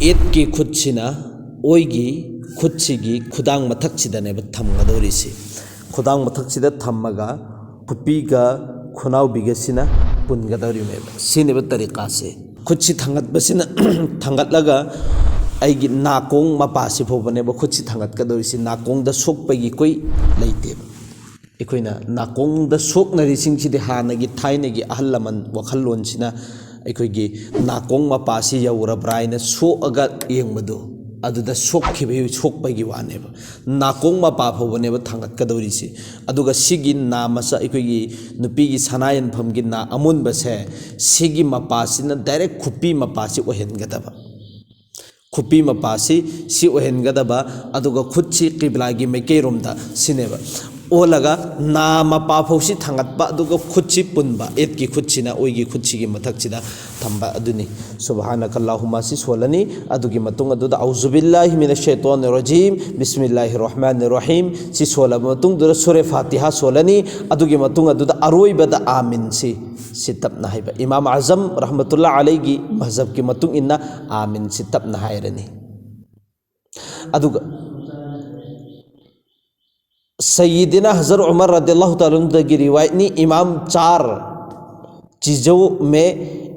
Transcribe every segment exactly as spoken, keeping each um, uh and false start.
ꯑꯦꯠꯀꯤ ꯈꯨꯠꯁꯤꯅ ꯑꯣꯏꯒꯤ ꯈꯨꯠꯁꯤꯒꯤ ꯈꯨꯗꯥꯡ ꯃꯊꯛꯁꯤꯗꯅꯦꯕ ꯊꯝꯒꯗꯧꯔꯤꯁꯤ꯫ ꯈꯨꯗꯥꯡ ꯃꯊꯛꯁꯤꯗ ꯊꯝꯃꯒ ꯈꯨꯠꯄꯤꯒ ꯈꯨꯅꯥꯎꯕꯤꯒꯁꯤꯅ ꯄꯨꯟꯒꯗꯧꯔꯤꯕꯅꯦꯕ꯫ ꯁꯤꯅꯦꯕ ꯇꯔꯤꯀꯥꯁꯦ꯫ ꯈꯨꯠꯁꯤ ꯊꯥꯡꯒꯠꯄꯁꯤꯅ, ꯊꯥꯡꯒꯠꯂꯒ ꯑꯩꯒꯤ ꯅꯥꯀꯣꯡ ꯃꯄꯥꯁꯤ ꯐꯥꯎꯕꯅꯦꯕ ꯈꯨꯠꯁꯤ ꯊꯥꯡꯒꯠꯀꯗꯧꯔꯤꯁꯤ꯫ ꯅꯥꯀꯣꯡꯗ ꯁꯣꯛꯄꯒꯤ ꯀꯨꯏ ꯂꯩꯇꯦꯕ꯫ ꯑꯩꯈꯣꯏꯅ ꯅꯥꯀꯣꯡꯗ ꯁꯣꯛꯅꯔꯤꯁꯤꯡꯁꯤꯗꯤ ꯍꯥꯟꯅꯒꯤ ꯊꯥꯏꯅꯒꯤ ꯑꯍꯜ ꯂꯃꯟ ꯋꯥꯈꯜꯂꯣꯟꯁꯤꯅ ꯑꯩꯈꯣꯏꯒꯤ ꯅꯥꯀꯣꯡ ꯃꯄꯥꯁꯤ ꯌꯧꯔꯕ꯭ꯔꯥ ꯍꯥꯏꯅ ꯁꯣꯛꯑꯒ ꯌꯦꯡꯕꯗꯣ, ꯑꯗꯨꯗ ꯁꯣꯛꯈꯤꯕꯒꯤ, ꯁꯣꯛꯄꯒꯤ ꯋꯥꯅꯦꯕ꯫ ꯅꯥꯀꯣꯡ ꯃꯄꯥ ꯐꯥꯎꯕꯅꯦꯕ ꯊꯥꯡꯒꯠꯀꯗꯧꯔꯤꯁꯤ꯫ ꯑꯗꯨꯒ ꯁꯤꯒꯤ ꯅꯥ ꯃꯆꯥ, ꯑꯩꯈꯣꯏꯒꯤ ꯅꯨꯄꯤꯒꯤ ꯁꯅꯥ ꯌꯦꯟꯐꯝꯒꯤ ꯅꯥ ꯑꯃꯨꯟꯕꯁꯦ, ꯁꯤꯒꯤ ꯃꯄꯥꯁꯤꯅ ꯗꯥꯏꯔꯦꯛ ꯈꯨꯄꯤ ꯃꯄꯥꯁꯤ ꯑꯣꯏꯍꯟꯒꯗꯕ꯫ ꯈꯨꯄꯤ ꯃꯄꯥꯁꯤ ꯁꯤ ꯑꯣꯏꯍꯟꯒꯗꯕ, ꯑꯗꯨꯒ ꯈꯨꯠꯁꯤ ꯀꯤꯕ꯭ꯂꯥꯒꯤ ꯃꯥꯏꯀꯩꯔꯣꯝꯗ ꯁꯤꯅꯦꯕ꯫ ꯑꯣꯜꯂꯒ ꯅꯥ ꯃꯄꯥ ꯐꯥꯎꯁꯤ ꯊꯥꯡꯒꯠꯄ, ꯑꯗꯨꯒ ꯈꯨꯠꯁꯤ ꯄꯨꯟꯕ, ꯑꯦꯠꯀꯤ ꯈꯨꯠꯁꯤꯅ ꯑꯣꯏꯒꯤ ꯈꯨꯠꯁꯤꯒꯤ ꯃꯊꯛꯁꯤꯗ ꯊꯝꯕ ꯑꯗꯨꯅꯤ꯫ ꯁꯨꯕꯍꯥꯅꯀꯜꯂꯥꯍꯨꯝꯃ ꯁꯤ ꯁꯣꯜꯂꯅꯤ꯫ ꯑꯗꯨꯒꯤ ꯃꯇꯨꯡ ꯑꯗꯨꯗ ꯑꯧꯖꯨꯕꯤꯜꯂꯥꯍꯤ ꯃꯤꯅ ꯁꯩꯇꯣꯟ ꯔꯖꯤꯝ, ꯕꯤꯁꯃꯤꯜꯂꯥꯍꯤ ꯔꯍꯃꯥꯟ ꯔꯍꯤꯝ ꯁꯤ ꯁꯣꯜꯂꯕ ꯃꯇꯨꯡꯗꯨꯗ ꯁꯨꯔꯦ ꯐꯥꯇꯤꯍꯥ ꯁꯣꯜꯂꯅꯤ꯫ ꯑꯗꯨꯒꯤ ꯃꯇꯨꯡ ꯑꯗꯨꯗ ꯑꯔꯣꯏꯕꯗ ꯑꯥꯃꯤꯟꯁꯤ ꯁꯤ ꯇꯞꯅ ꯍꯥꯏꯕ꯫ ꯏꯃꯥꯝ ꯑꯖꯝ ꯔꯍꯃꯇꯨꯜꯂꯥ ꯑꯂꯩꯒꯤ ꯃꯖꯍꯕꯀꯤ ꯃꯇꯨꯡ ꯏꯟꯅ ꯑꯥꯃꯤꯟꯁꯤ ꯇꯞꯅ ꯍꯥꯏꯔꯅꯤ꯫ ꯑꯗꯨꯒ ꯁꯌꯤꯗꯤꯅꯥ ꯍꯖꯔ ꯎꯃꯔ ꯔꯗꯤꯌꯜꯂꯥꯍꯨ ꯇꯥꯂꯥ ꯑꯟꯍꯨꯗꯒꯤ ꯔꯤꯋꯥꯌꯠꯅꯤ, ꯏꯃꯥꯝ ꯆꯥꯔ ꯆꯤꯖꯧ ꯃꯦ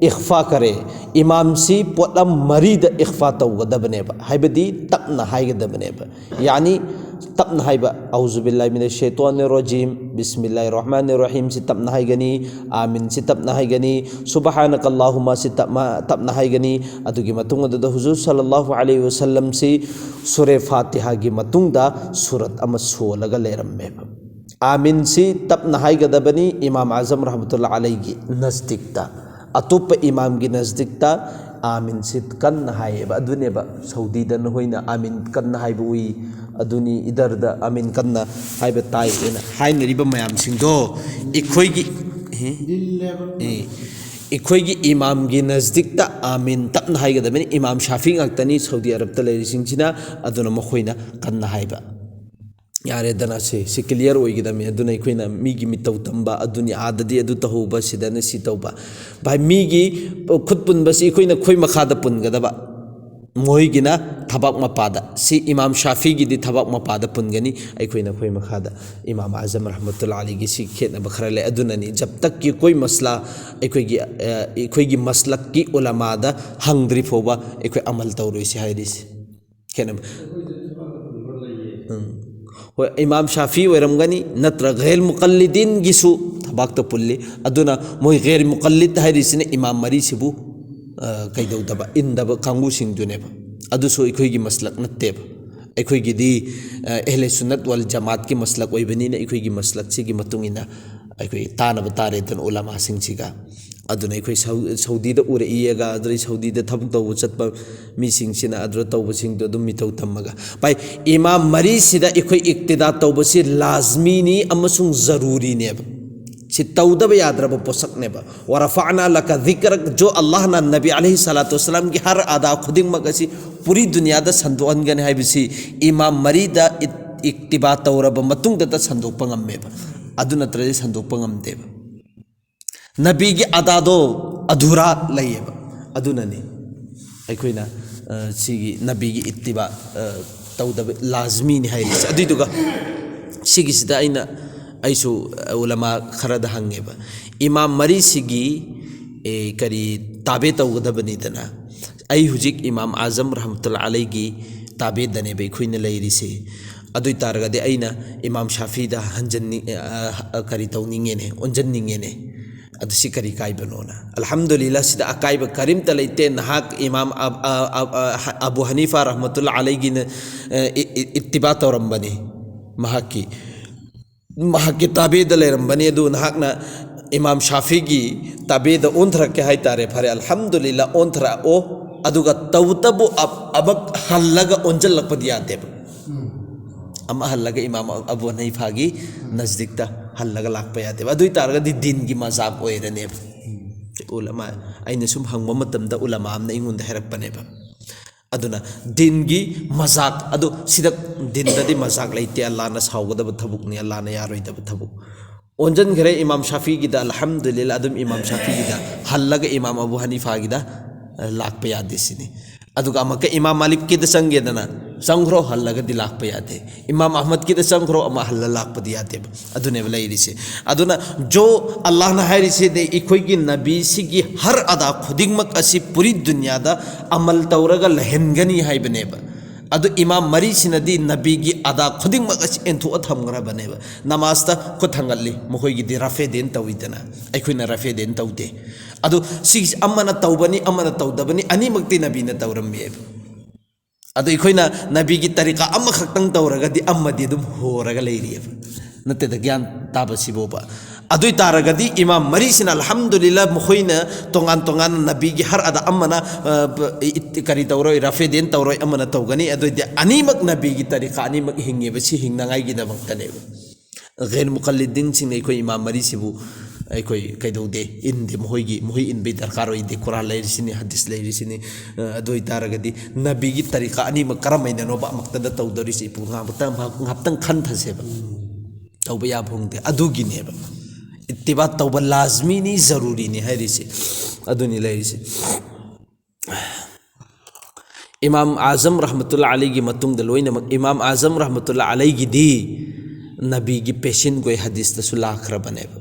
ꯏꯈꯐꯥ ꯀꯔꯦ, ꯏꯃꯥꯝꯁꯤ ꯄꯣꯠꯂꯝ ꯃꯔꯤꯗ ꯏꯈꯐꯥ ꯇꯧꯒꯗꯕꯅꯦꯕ, ꯍꯥꯏꯕꯗꯤ ꯇꯞꯅ ꯍꯥꯏꯒꯗꯕꯅꯦꯕ꯫ ꯌꯥꯅꯤ, ꯇꯞꯅ ꯍꯥꯏꯕ, ꯑꯧꯖꯨꯕꯤꯜꯂꯥꯍꯤ ꯃꯤꯅ ꯁꯩꯇꯣꯟ ꯔꯖꯤꯝ, ꯕꯤꯁꯃꯤꯜꯂꯥꯍꯤ ꯔꯍꯃꯥꯟ ꯔꯍꯤꯝꯁꯤ ꯇꯞꯅ ꯍꯥꯏꯒꯅꯤ, ꯑꯥꯃꯤꯟꯁꯤ ꯇꯞꯅ ꯍꯥꯏꯒꯅꯤ, ꯁꯨꯕꯍꯥꯅꯀꯜꯂꯥꯍꯨꯝꯃꯁꯤ ꯇꯞꯅ, ꯇꯞꯅ ꯍꯥꯏꯒꯅꯤ꯫ ꯑꯗꯨꯒꯤ ꯃꯇꯨꯡ ꯑꯗꯨꯗ ꯍꯨꯖꯨꯔ ꯁꯜꯂꯜꯂꯥꯍꯨ ꯑꯂꯩꯍꯤ ꯋꯁꯜꯂꯝꯁꯤ ꯁꯨꯔꯦ ꯐꯥꯇꯤꯍꯥꯒꯤ ꯃꯇꯨꯡꯗ ꯁꯨꯔꯠ ꯑꯃ ꯁꯣꯜꯂꯒ ꯂꯩꯔꯝꯃꯦꯕ꯫ ꯑꯥꯃꯤꯟꯁꯤ ꯇꯞꯅ ꯍꯥꯏꯒꯗꯕꯅꯤ ꯏꯃꯥꯝ ꯑꯖꯝ ꯔꯍꯃꯇꯨꯜꯂꯥ ꯑꯂꯩꯒꯤ ꯅꯖꯗꯤꯛꯇ꯫ ꯑꯇꯣꯞꯄ ꯏꯃꯥꯝꯒꯤ ꯅꯖꯗꯤꯛꯇ ꯑꯥꯃꯤꯟꯁꯤ ꯀꯟꯅ ꯍꯥꯏꯌꯦꯕ꯫ ꯑꯗꯨꯅꯦꯕ ꯁꯧꯗꯤꯗ ꯅꯈꯣꯏꯅ ꯑꯥꯃꯤꯟ ꯀꯟꯅ ꯍꯥꯏꯕ ꯎꯏ, ꯑꯗꯨꯅꯤ ꯏꯗꯔꯗ ꯑꯥꯃꯤꯟ ꯀꯟꯅ ꯍꯥꯏꯕ ꯇꯥꯏ ꯍꯥꯏꯅ ꯍꯥꯏꯅꯔꯤꯕ ꯃꯌꯥꯝꯁꯤꯡꯗꯣ꯫ ꯑꯩꯈꯣꯏꯒꯤ, ꯍꯦ? ꯑꯦ, ꯑꯩꯈꯣꯏꯒꯤ ꯏꯃꯥꯝꯒꯤ ꯅꯖꯗꯤꯛꯇ ꯑꯥꯃꯤꯟ ꯇꯞꯅ ꯍꯥꯏꯒꯗꯕꯅꯤ꯫ ꯏꯃꯥꯝ ꯁꯥꯐꯤ ꯉꯥꯛꯇꯅꯤ ꯁꯧꯗꯤ ꯑꯔꯕꯇ ꯂꯩꯔꯤꯁꯤꯡꯁꯤꯅ, ꯑꯗꯨꯅ ꯃꯈꯣꯏꯅ ꯀꯟꯅ ꯍꯥꯏꯕ꯫ ꯌꯥꯔꯦꯗꯅ, ꯁꯤ, ꯁꯤ clear ꯑꯣꯏꯒꯗꯕꯅꯤ꯫ ꯑꯗꯨꯅ ꯑꯩꯈꯣꯏꯅ ꯃꯤꯒꯤ ꯃꯤꯇꯧ ꯇꯝꯕ, ꯑꯗꯨꯅꯤ ꯑꯥꯗꯗꯤ ꯑꯗꯨ ꯇꯧꯍꯧꯕ, ꯁꯤꯗꯅ ꯁꯤ ꯇꯧꯕ꯫ ꯚꯥꯏ, ꯃꯤꯒꯤ ꯈꯨꯠ ꯄꯨꯟꯕꯁꯤ ꯑꯩꯈꯣꯏꯅ ꯑꯩꯈꯣꯏ ꯃꯈꯥꯗ ꯄꯨꯟꯒꯗꯕ꯫ ꯃꯣꯏꯒꯤꯅ ꯊꯕꯥꯛ ꯃꯄꯥꯗ, ꯁꯤ ꯏꯃꯥꯝ ꯁꯥꯐꯤꯒꯤꯗꯤ ꯊꯕꯥꯛ ꯃꯄꯥꯗ ꯄꯨꯟꯒꯅꯤ꯫ ꯑꯩꯈꯣꯏꯅ ꯑꯩꯈꯣꯏ ꯃꯈꯥꯗ ꯏꯃꯥꯝ ꯑꯥꯖꯝ ꯔꯍꯃꯇꯨꯜꯂꯥ ꯑꯂꯤꯒꯤ ꯁꯤ ꯈꯦꯠꯅꯕ ꯈꯔ ꯂꯩ꯫ ꯑꯗꯨꯅꯅꯤ ꯖꯕ ꯇꯛ ꯀꯤ ꯀꯣꯏ ꯃꯁꯂꯥ ꯑꯩꯈꯣꯏꯒꯤ, ꯑ, ꯑꯩꯈꯣꯏꯒꯤ ꯃꯁꯂꯛꯀꯤ ꯎꯂꯃꯥꯗ ꯍꯪꯗ꯭ꯔꯤ ꯐꯥꯎꯕ ꯑꯩꯈꯣꯏ ꯑꯃꯜ ꯇꯧꯔꯣꯏꯁꯤ ꯍꯥꯏꯔꯤꯁꯤ꯫ ꯈꯦꯠꯅꯕ꯫ ꯎꯝ꯫ ꯍꯣꯏ, ꯏꯃꯥꯝ ꯁꯥꯐꯤ ꯑꯣꯏꯔꯝꯒꯅꯤ, ꯅꯠꯇ꯭ꯔ ꯒꯩꯔ ꯃꯨꯀꯜꯂꯤꯗꯤꯟꯒꯤꯁꯨ ꯊꯕꯥꯛꯇ ꯄꯨꯜꯂꯤ꯫ ꯑꯗꯨꯅ ꯃꯣꯏ ꯒꯩꯔ ꯃꯨꯀꯜꯂꯤꯗ ꯍꯥꯏꯔꯤꯁꯤꯅ ꯏꯃꯥꯝ ꯃꯔꯤꯁꯤꯕꯨ, ꯑ, ꯀꯩꯗꯧꯗꯕ, ꯏꯟꯗꯕ ꯀꯥꯡꯕꯨꯁꯤꯡꯗꯨꯅꯦꯕ꯫ ꯑꯗꯨꯁꯨ ꯑꯩꯈꯣꯏꯒꯤ ꯃꯁꯂꯛ ꯅꯠꯇꯦꯕ꯫ ꯑꯩꯈꯣꯏꯒꯤꯗꯤ, ꯑ, ꯑꯍꯂꯦ ꯁꯨꯟꯅꯠ ꯋꯥꯜ ꯖꯃꯥꯠꯀꯤ ꯃꯁꯂꯛ ꯑꯣꯏꯕꯅꯤꯅ ꯑꯩꯈꯣꯏꯒꯤ ꯃꯁꯂꯛꯁꯤꯒꯤ ꯃꯇꯨꯡ ꯏꯟꯅ ꯑꯩꯈꯣꯏ ꯇꯥꯅꯕ ꯇꯥꯔꯦꯗꯅ ꯎꯂꯃꯥꯁꯤꯡꯁꯤꯒ꯫ ꯑꯗꯨꯅ ꯑꯩꯈꯣꯏ ꯁꯧ-, ꯁꯧꯗꯤꯗ ꯎꯔꯛꯏꯌꯦꯒ, ꯑꯗꯨꯗꯩ ꯁꯧꯗꯤꯗ ꯊꯕꯛ ꯇꯧꯕ ꯆꯠꯄ ꯃꯤꯁꯤꯡꯁꯤꯅ ꯑꯗꯨꯗ ꯇꯧꯕꯁꯤꯡꯗꯣ ꯑꯗꯨꯝ ꯃꯤꯇꯧ ꯇꯝꯃꯒ꯫ ꯚꯥꯏ, ꯏꯃꯥꯝ ꯃꯔꯤꯁꯤꯗ ꯑꯩꯈꯣꯏ ꯏꯛꯇꯤꯗꯥ ꯇꯧꯕꯁꯤ ꯂꯥꯖꯃꯤꯅꯤ ꯑꯃꯁꯨꯡ ꯖꯔꯨꯔꯤꯅꯦꯕ꯫ ꯁꯤ ꯇꯧꯗꯕ ꯌꯥꯗ꯭ꯔꯕ ꯄꯣꯠꯁꯛꯅꯦꯕ꯫ ꯋꯥꯔꯐꯥꯅ ꯂꯀ ꯙꯤꯀꯔꯛ, ꯖꯣ ꯑꯜꯂꯥꯍꯅ ꯅꯕꯤ ꯑꯂꯩꯍꯤ ꯁꯂꯥꯇꯨ ꯋꯁꯂꯥꯝꯒꯤ ꯍꯔ ꯑꯗꯥ ꯈꯨꯗꯤꯡꯃꯛ ꯑꯁꯤ ꯄꯨꯔꯤ ꯗꯨꯅꯤꯌꯥꯗ ꯁꯟꯗꯣꯛꯍꯟꯒꯅꯤ ꯍꯥꯏꯕꯁꯤ ꯏꯃꯥꯝ ꯃꯔꯤꯗ ꯏꯠ-, ꯏꯛꯇꯤꯕꯥ ꯇꯧꯔꯕ ꯃꯇꯨꯡꯗꯇ ꯁꯟꯗꯣꯛꯄ ꯉꯝꯃꯦꯕ꯫ ꯑꯗꯨ ꯅꯠꯇ꯭ꯔꯗꯤ ꯁꯟꯗꯣꯛꯄ ꯉꯝꯗꯦꯕ꯫ ꯅꯕꯤꯒꯤ ꯑꯗꯥꯗꯣ ꯑꯙꯨꯔꯥ ꯂꯩꯌꯦꯕ꯫ ꯑꯗꯨꯅꯅꯤ ꯑꯩꯈꯣꯏꯅ, ꯑ, ꯁꯤꯒꯤ ꯅꯕꯤꯒꯤ ꯏꯠꯇꯤꯕꯥ, ꯑ, ꯇꯧꯗꯕ ꯂꯥꯖꯃꯤꯅꯤ ꯍꯥꯏꯔꯤꯁꯦ꯫ ꯑꯗꯨꯏꯗꯨꯒ ꯁꯤꯒꯤꯁꯤꯗ ꯑꯩꯅ, ꯑꯩꯁꯨ, ꯑ, ꯎꯂꯃꯥ ꯈꯔꯗ ꯍꯪꯉꯦꯕ, ꯏꯃꯥꯝ ꯃꯔꯤꯁꯤꯒꯤ, ꯑꯦ, ꯀꯔꯤ ꯇꯥꯕꯦ ꯇꯧꯒꯗꯕꯅꯤꯗꯅ꯫ ꯑꯩ ꯍꯧꯖꯤꯛ ꯏꯃꯥꯝ ꯑꯥꯖꯝ ꯔꯍꯃꯇꯨꯜꯂꯥ ꯑꯂꯩꯒꯤ ꯇꯥꯕꯦꯗꯅꯦꯕ ꯑꯩꯈꯣꯏꯅ ꯂꯩꯔꯤꯁꯦ꯫ ꯑꯗꯨ ꯑꯣꯏ ꯇꯥꯔꯒꯗꯤ ꯑꯩꯅ ꯏꯃꯥꯝ ꯁꯥꯐꯤꯗ ꯍꯟꯖꯟꯅꯤꯡ-, ꯑ, ꯑ, ꯀꯔꯤ ꯇꯧꯅꯤꯡꯉꯦꯅꯦ, ꯑꯣꯟꯖꯟꯅꯤꯡꯉꯦꯅꯦ꯫ ꯑꯗꯨ ꯁꯤ ꯀꯔꯤ ꯀꯥꯏꯕꯅꯣꯅ? ꯑꯜꯍꯝꯗꯨꯂꯤꯜꯂꯥ, ꯁꯤꯗ ꯑꯀꯥꯏꯕ ꯀꯔꯤꯝꯇ ꯂꯩꯇꯦ꯫ ꯅꯍꯥꯛ ꯏꯃꯥꯝ ꯑꯕ-, ꯑ-, ꯑ-, ꯑ-, ꯑꯕꯨ ꯍꯅꯤꯐꯥ ꯔꯍꯃꯇꯨꯜꯂꯥ ꯑꯂꯩꯒꯤꯅ, ꯑ, ꯏ-, ꯏ-, ꯏꯠꯇꯤꯕꯥ ꯇꯧꯔꯝꯕꯅꯤ꯫ ꯃꯍꯥꯛꯀꯤ, ꯃꯍꯥꯛꯀꯤ ꯇꯥꯕꯦꯗ ꯂꯩꯔꯝꯕꯅꯤ꯫ ꯑꯗꯨ ꯅꯍꯥꯛꯅ ꯏꯃꯥꯝ ꯁꯥꯐꯤꯒꯤ ꯇꯥꯕꯦꯗ ꯑꯣꯟꯊꯔꯛꯀꯦ ꯍꯥꯏꯇꯥꯔꯦ꯫ ꯐꯔꯦ, ꯑꯜꯍꯝꯗꯨꯂꯤꯜꯂꯥ, ꯑꯣꯟꯊꯔꯛꯑꯣ꯫ ꯑꯗꯨꯒ ꯇꯧꯕꯇꯕꯨ ꯑ-, ꯑꯃꯛ ꯍꯜꯂꯒ ꯑꯣꯟꯁꯤꯜꯂꯛꯄꯗꯤ ꯌꯥꯗꯦꯕ꯫ ꯑꯃ ꯍꯜꯂꯒ ꯏꯃꯥꯝ ꯑꯕꯨ ꯍꯅꯤꯐꯥꯒꯤ ꯅꯖꯗꯤꯛꯇ ꯍꯜꯂꯒ ꯂꯥꯛꯄ ꯌꯥꯗꯦꯕ꯫ ꯑꯗꯨ ꯑꯣꯏ ꯇꯥꯔꯒꯗꯤ ꯗꯤꯟꯒꯤ ꯃꯖꯥꯛ ꯑꯣꯏꯔꯅꯦꯕ꯫ ꯎꯂꯃꯥ, ꯑꯩꯅ ꯁꯨꯝ ꯍꯪꯕ ꯃꯇꯝꯗ ꯎꯂꯃꯥ ꯑꯃꯅ ꯑꯩꯉꯣꯟꯗ ꯍꯥꯏꯔꯛꯄꯅꯦꯕ꯫ ꯑꯗꯨꯅ ꯗꯤꯟꯒꯤ ꯃꯖꯥꯛ ꯑꯗꯨ, ꯁꯤꯗ ꯗꯤꯟꯗꯗꯤ ꯃꯖꯥꯛ ꯂꯩꯇꯦ, ꯑꯜꯂꯥꯅ ꯁꯥꯎꯒꯗꯕ ꯊꯕꯛꯅꯤ, ꯑꯜꯂꯥꯅ ꯌꯥꯔꯣꯏꯗꯕ ꯊꯕꯛ꯫ ꯑꯣꯟꯁꯤꯟꯈ꯭ꯔꯦ ꯏꯃꯥꯝ ꯁꯥꯐꯤꯒꯤꯗ, ꯑꯜꯍꯝꯗꯨꯂꯤꯜꯂꯥ, ꯑꯗꯨꯝ ꯏꯃꯥꯝ ꯁꯥꯐꯤꯒꯤꯗ ꯍꯜꯂꯒ ꯏꯃꯥꯝ ꯑꯕꯨ ꯍꯅꯤꯐꯥꯒꯤꯗ, ꯑ, ꯂꯥꯛꯄ ꯌꯥꯗꯦ ꯁꯤꯅꯤ꯫ ꯑꯗꯨꯒ ꯑꯃꯨꯛꯀ ꯏꯃꯥꯝ ꯃꯥꯂꯤꯛꯀꯤꯗ ꯆꯪꯒꯦꯗꯅ ꯆꯪꯈ꯭ꯔꯣ, ꯍꯜꯂꯒꯗꯤ ꯂꯥꯛꯄ ꯌꯥꯗꯦ꯫ ꯏꯃꯥꯝ ꯑꯍꯃꯗꯀꯤꯗ ꯆꯪꯈ꯭ꯔꯣ, ꯑꯃ ꯍꯜꯂ ꯂꯥꯛꯄꯗꯤ ꯌꯥꯗꯦꯕ꯫ ꯑꯗꯨꯅꯦꯕ ꯂꯩꯔꯤꯁꯦ꯫ ꯑꯗꯨꯅ ꯖꯣ ꯑꯜꯂꯥꯍꯅ ꯍꯥꯏꯔꯤꯁꯤꯗꯤ ꯑꯩꯈꯣꯏꯒꯤ ꯅꯕꯤꯁꯤꯒꯤ ꯍꯔ ꯑꯗꯥ ꯈꯨꯗꯤꯡꯃꯛ ꯑꯁꯤ ꯄꯨꯔꯤ ꯗꯨꯅꯤꯌꯥꯗ ꯑꯃꯜ ꯇꯧꯔꯒ ꯂꯩꯍꯟꯒꯅꯤ ꯍꯥꯏꯕꯅꯦꯕ꯫ ꯑꯗꯨ ꯏꯃꯥꯝ ꯃꯔꯤꯁꯤꯅꯗꯤ ꯅꯕꯤꯒꯤ ꯑꯗꯥ ꯈꯨꯗꯤꯡꯃꯛ ꯑꯁꯤ ꯑꯦꯟꯊꯣꯛꯑ ꯊꯝꯈ꯭ꯔꯕꯅꯦꯕ꯫ ꯅꯃꯥꯖꯇ ꯈꯨꯠ ꯊꯥꯡꯒꯠꯂꯤ, ꯃꯈꯣꯏꯒꯤꯗꯤ ꯔꯐꯦꯗꯦꯟ ꯇꯧꯏꯗꯅ, ꯑꯩꯈꯣꯏꯅ ꯔꯐꯦꯗꯦꯟ ꯇꯧꯗꯦ꯫ ꯑꯗꯨ ꯁꯤꯒꯤꯁꯤ ꯑꯃꯅ ꯇꯧꯕꯅꯤ, ꯑꯃꯅ ꯇꯧꯗꯕꯅꯤ, ꯑꯅꯤꯃꯛꯇꯤ ꯅꯕꯤꯅ ꯇꯧꯔꯝꯃꯦꯕ꯫ ꯑꯗꯣ ꯑꯩꯈꯣꯏꯅ ꯅꯕꯤꯒꯤ ꯇꯔꯤꯀꯥ ꯑꯃꯈꯛꯇꯪ ꯇꯧꯔꯒꯗꯤ ꯑꯃꯗꯤ ꯑꯗꯨꯝ ꯍꯣꯔꯒ ꯂꯩꯔꯤꯑꯕ, ꯅꯠꯇꯦꯗ, ꯒ꯭ꯌꯥꯟ ꯇꯥꯕꯁꯤꯕꯣꯕ꯫ ꯑꯗꯨ ꯑꯣꯏ ꯇꯥꯔꯒꯗꯤ ꯏꯃꯥꯝ ꯃꯔꯤꯁꯤꯅ, ꯑꯜꯍꯝꯗꯨꯂꯤꯜꯂꯥ, ꯃꯈꯣꯏꯅ ꯇꯣꯉꯥꯟ ꯇꯣꯉꯥꯟꯅ ꯅꯕꯤꯒꯤ ꯍꯔ ꯑꯗꯥ ꯑꯃꯅ, ꯑ, ꯕ-, ꯏꯠ-, ꯀꯔꯤ ꯇꯧꯔꯣꯏ, ꯔꯐꯦꯗꯦꯟ ꯇꯧꯔꯣꯏ, ꯑꯃꯅ ꯇꯧꯒꯅꯤ꯫ ꯑꯗꯨ ꯑꯣꯏꯗꯤ ꯑꯅꯤꯃꯛ ꯅꯕꯤꯒꯤ ꯇꯔꯤꯀꯥ ꯑꯅꯤꯃꯛ ꯍꯤꯡꯉꯦꯕ, ꯁꯤ ꯍꯤꯡꯅꯉꯥꯏꯒꯤꯗꯃꯛꯇꯅꯦꯕ꯫ ꯒꯩꯔ ꯃꯨꯀꯜꯂꯤꯗꯤꯟꯁꯤꯡꯅ ꯑꯩꯈꯣꯏ ꯏꯃꯥꯝ ꯃꯔꯤꯁꯤꯕꯨ ꯑꯩꯈꯣꯏ ꯀꯩꯗꯧꯗꯦ, ꯏꯟꯗꯦ, ꯃꯈꯣꯏꯒꯤ, ꯃꯈꯣꯏ ꯏꯟꯕꯩ ꯗꯔꯀꯥꯔ ꯑꯣꯏꯗꯦ꯫ ꯀꯨꯔꯥꯟ ꯂꯩꯔꯤꯁꯤꯅꯤ, ꯍꯗꯤꯁ ꯂꯩꯔꯤꯁꯤꯅꯤ꯫ ꯑ, ꯑꯗꯨ ꯑꯣꯏ ꯇꯥꯔꯒꯗꯤ ꯅꯕꯤꯒꯤ ꯇꯔꯤꯀꯥ ꯑꯅꯤꯃꯛ ꯀꯔꯝꯍꯥꯏꯅꯅꯣꯕ ꯑꯃꯛꯇꯗ ꯇꯧꯗꯣꯔꯤꯁꯦ? ꯏꯄꯨ ꯉꯥꯏꯍꯥꯛꯇꯪ, ꯉꯥꯏꯍꯥꯛꯇꯪ ꯈꯟꯊꯁꯦꯕ꯫ ꯇꯧꯕ ꯌꯥꯕ ꯍꯣꯡꯗꯦ꯫ ꯑꯗꯨꯒꯤꯅꯦꯕ ꯏꯠꯇꯤꯕꯥ ꯇꯧꯕ ꯂꯥꯖꯃꯤꯅꯤ, ꯖꯔꯨꯔꯤꯅꯤ ꯍꯥꯏꯔꯤꯁꯦ꯫ ꯑꯗꯨꯅꯤ ꯂꯩꯔꯤꯁꯦ꯫ ꯏꯃꯥꯝ ꯑꯥꯖꯝ ꯔꯍꯃꯇꯨꯜꯂꯥ ꯑꯂꯩꯒꯤ ꯃꯇꯨꯡꯗ ꯂꯣꯏꯅꯃꯛ, ꯏꯃꯥꯝ ꯑꯥꯖꯝ ꯔꯍꯃꯇꯨꯜꯂꯥ ꯑꯂꯩꯒꯤꯗꯤ ꯅꯕꯤꯒꯤ ꯄꯦꯁꯦꯟꯈꯣꯏ ꯍꯗꯤꯁꯇꯁꯨ ꯂꯥꯛꯈ꯭ꯔꯕꯅꯦꯕ꯫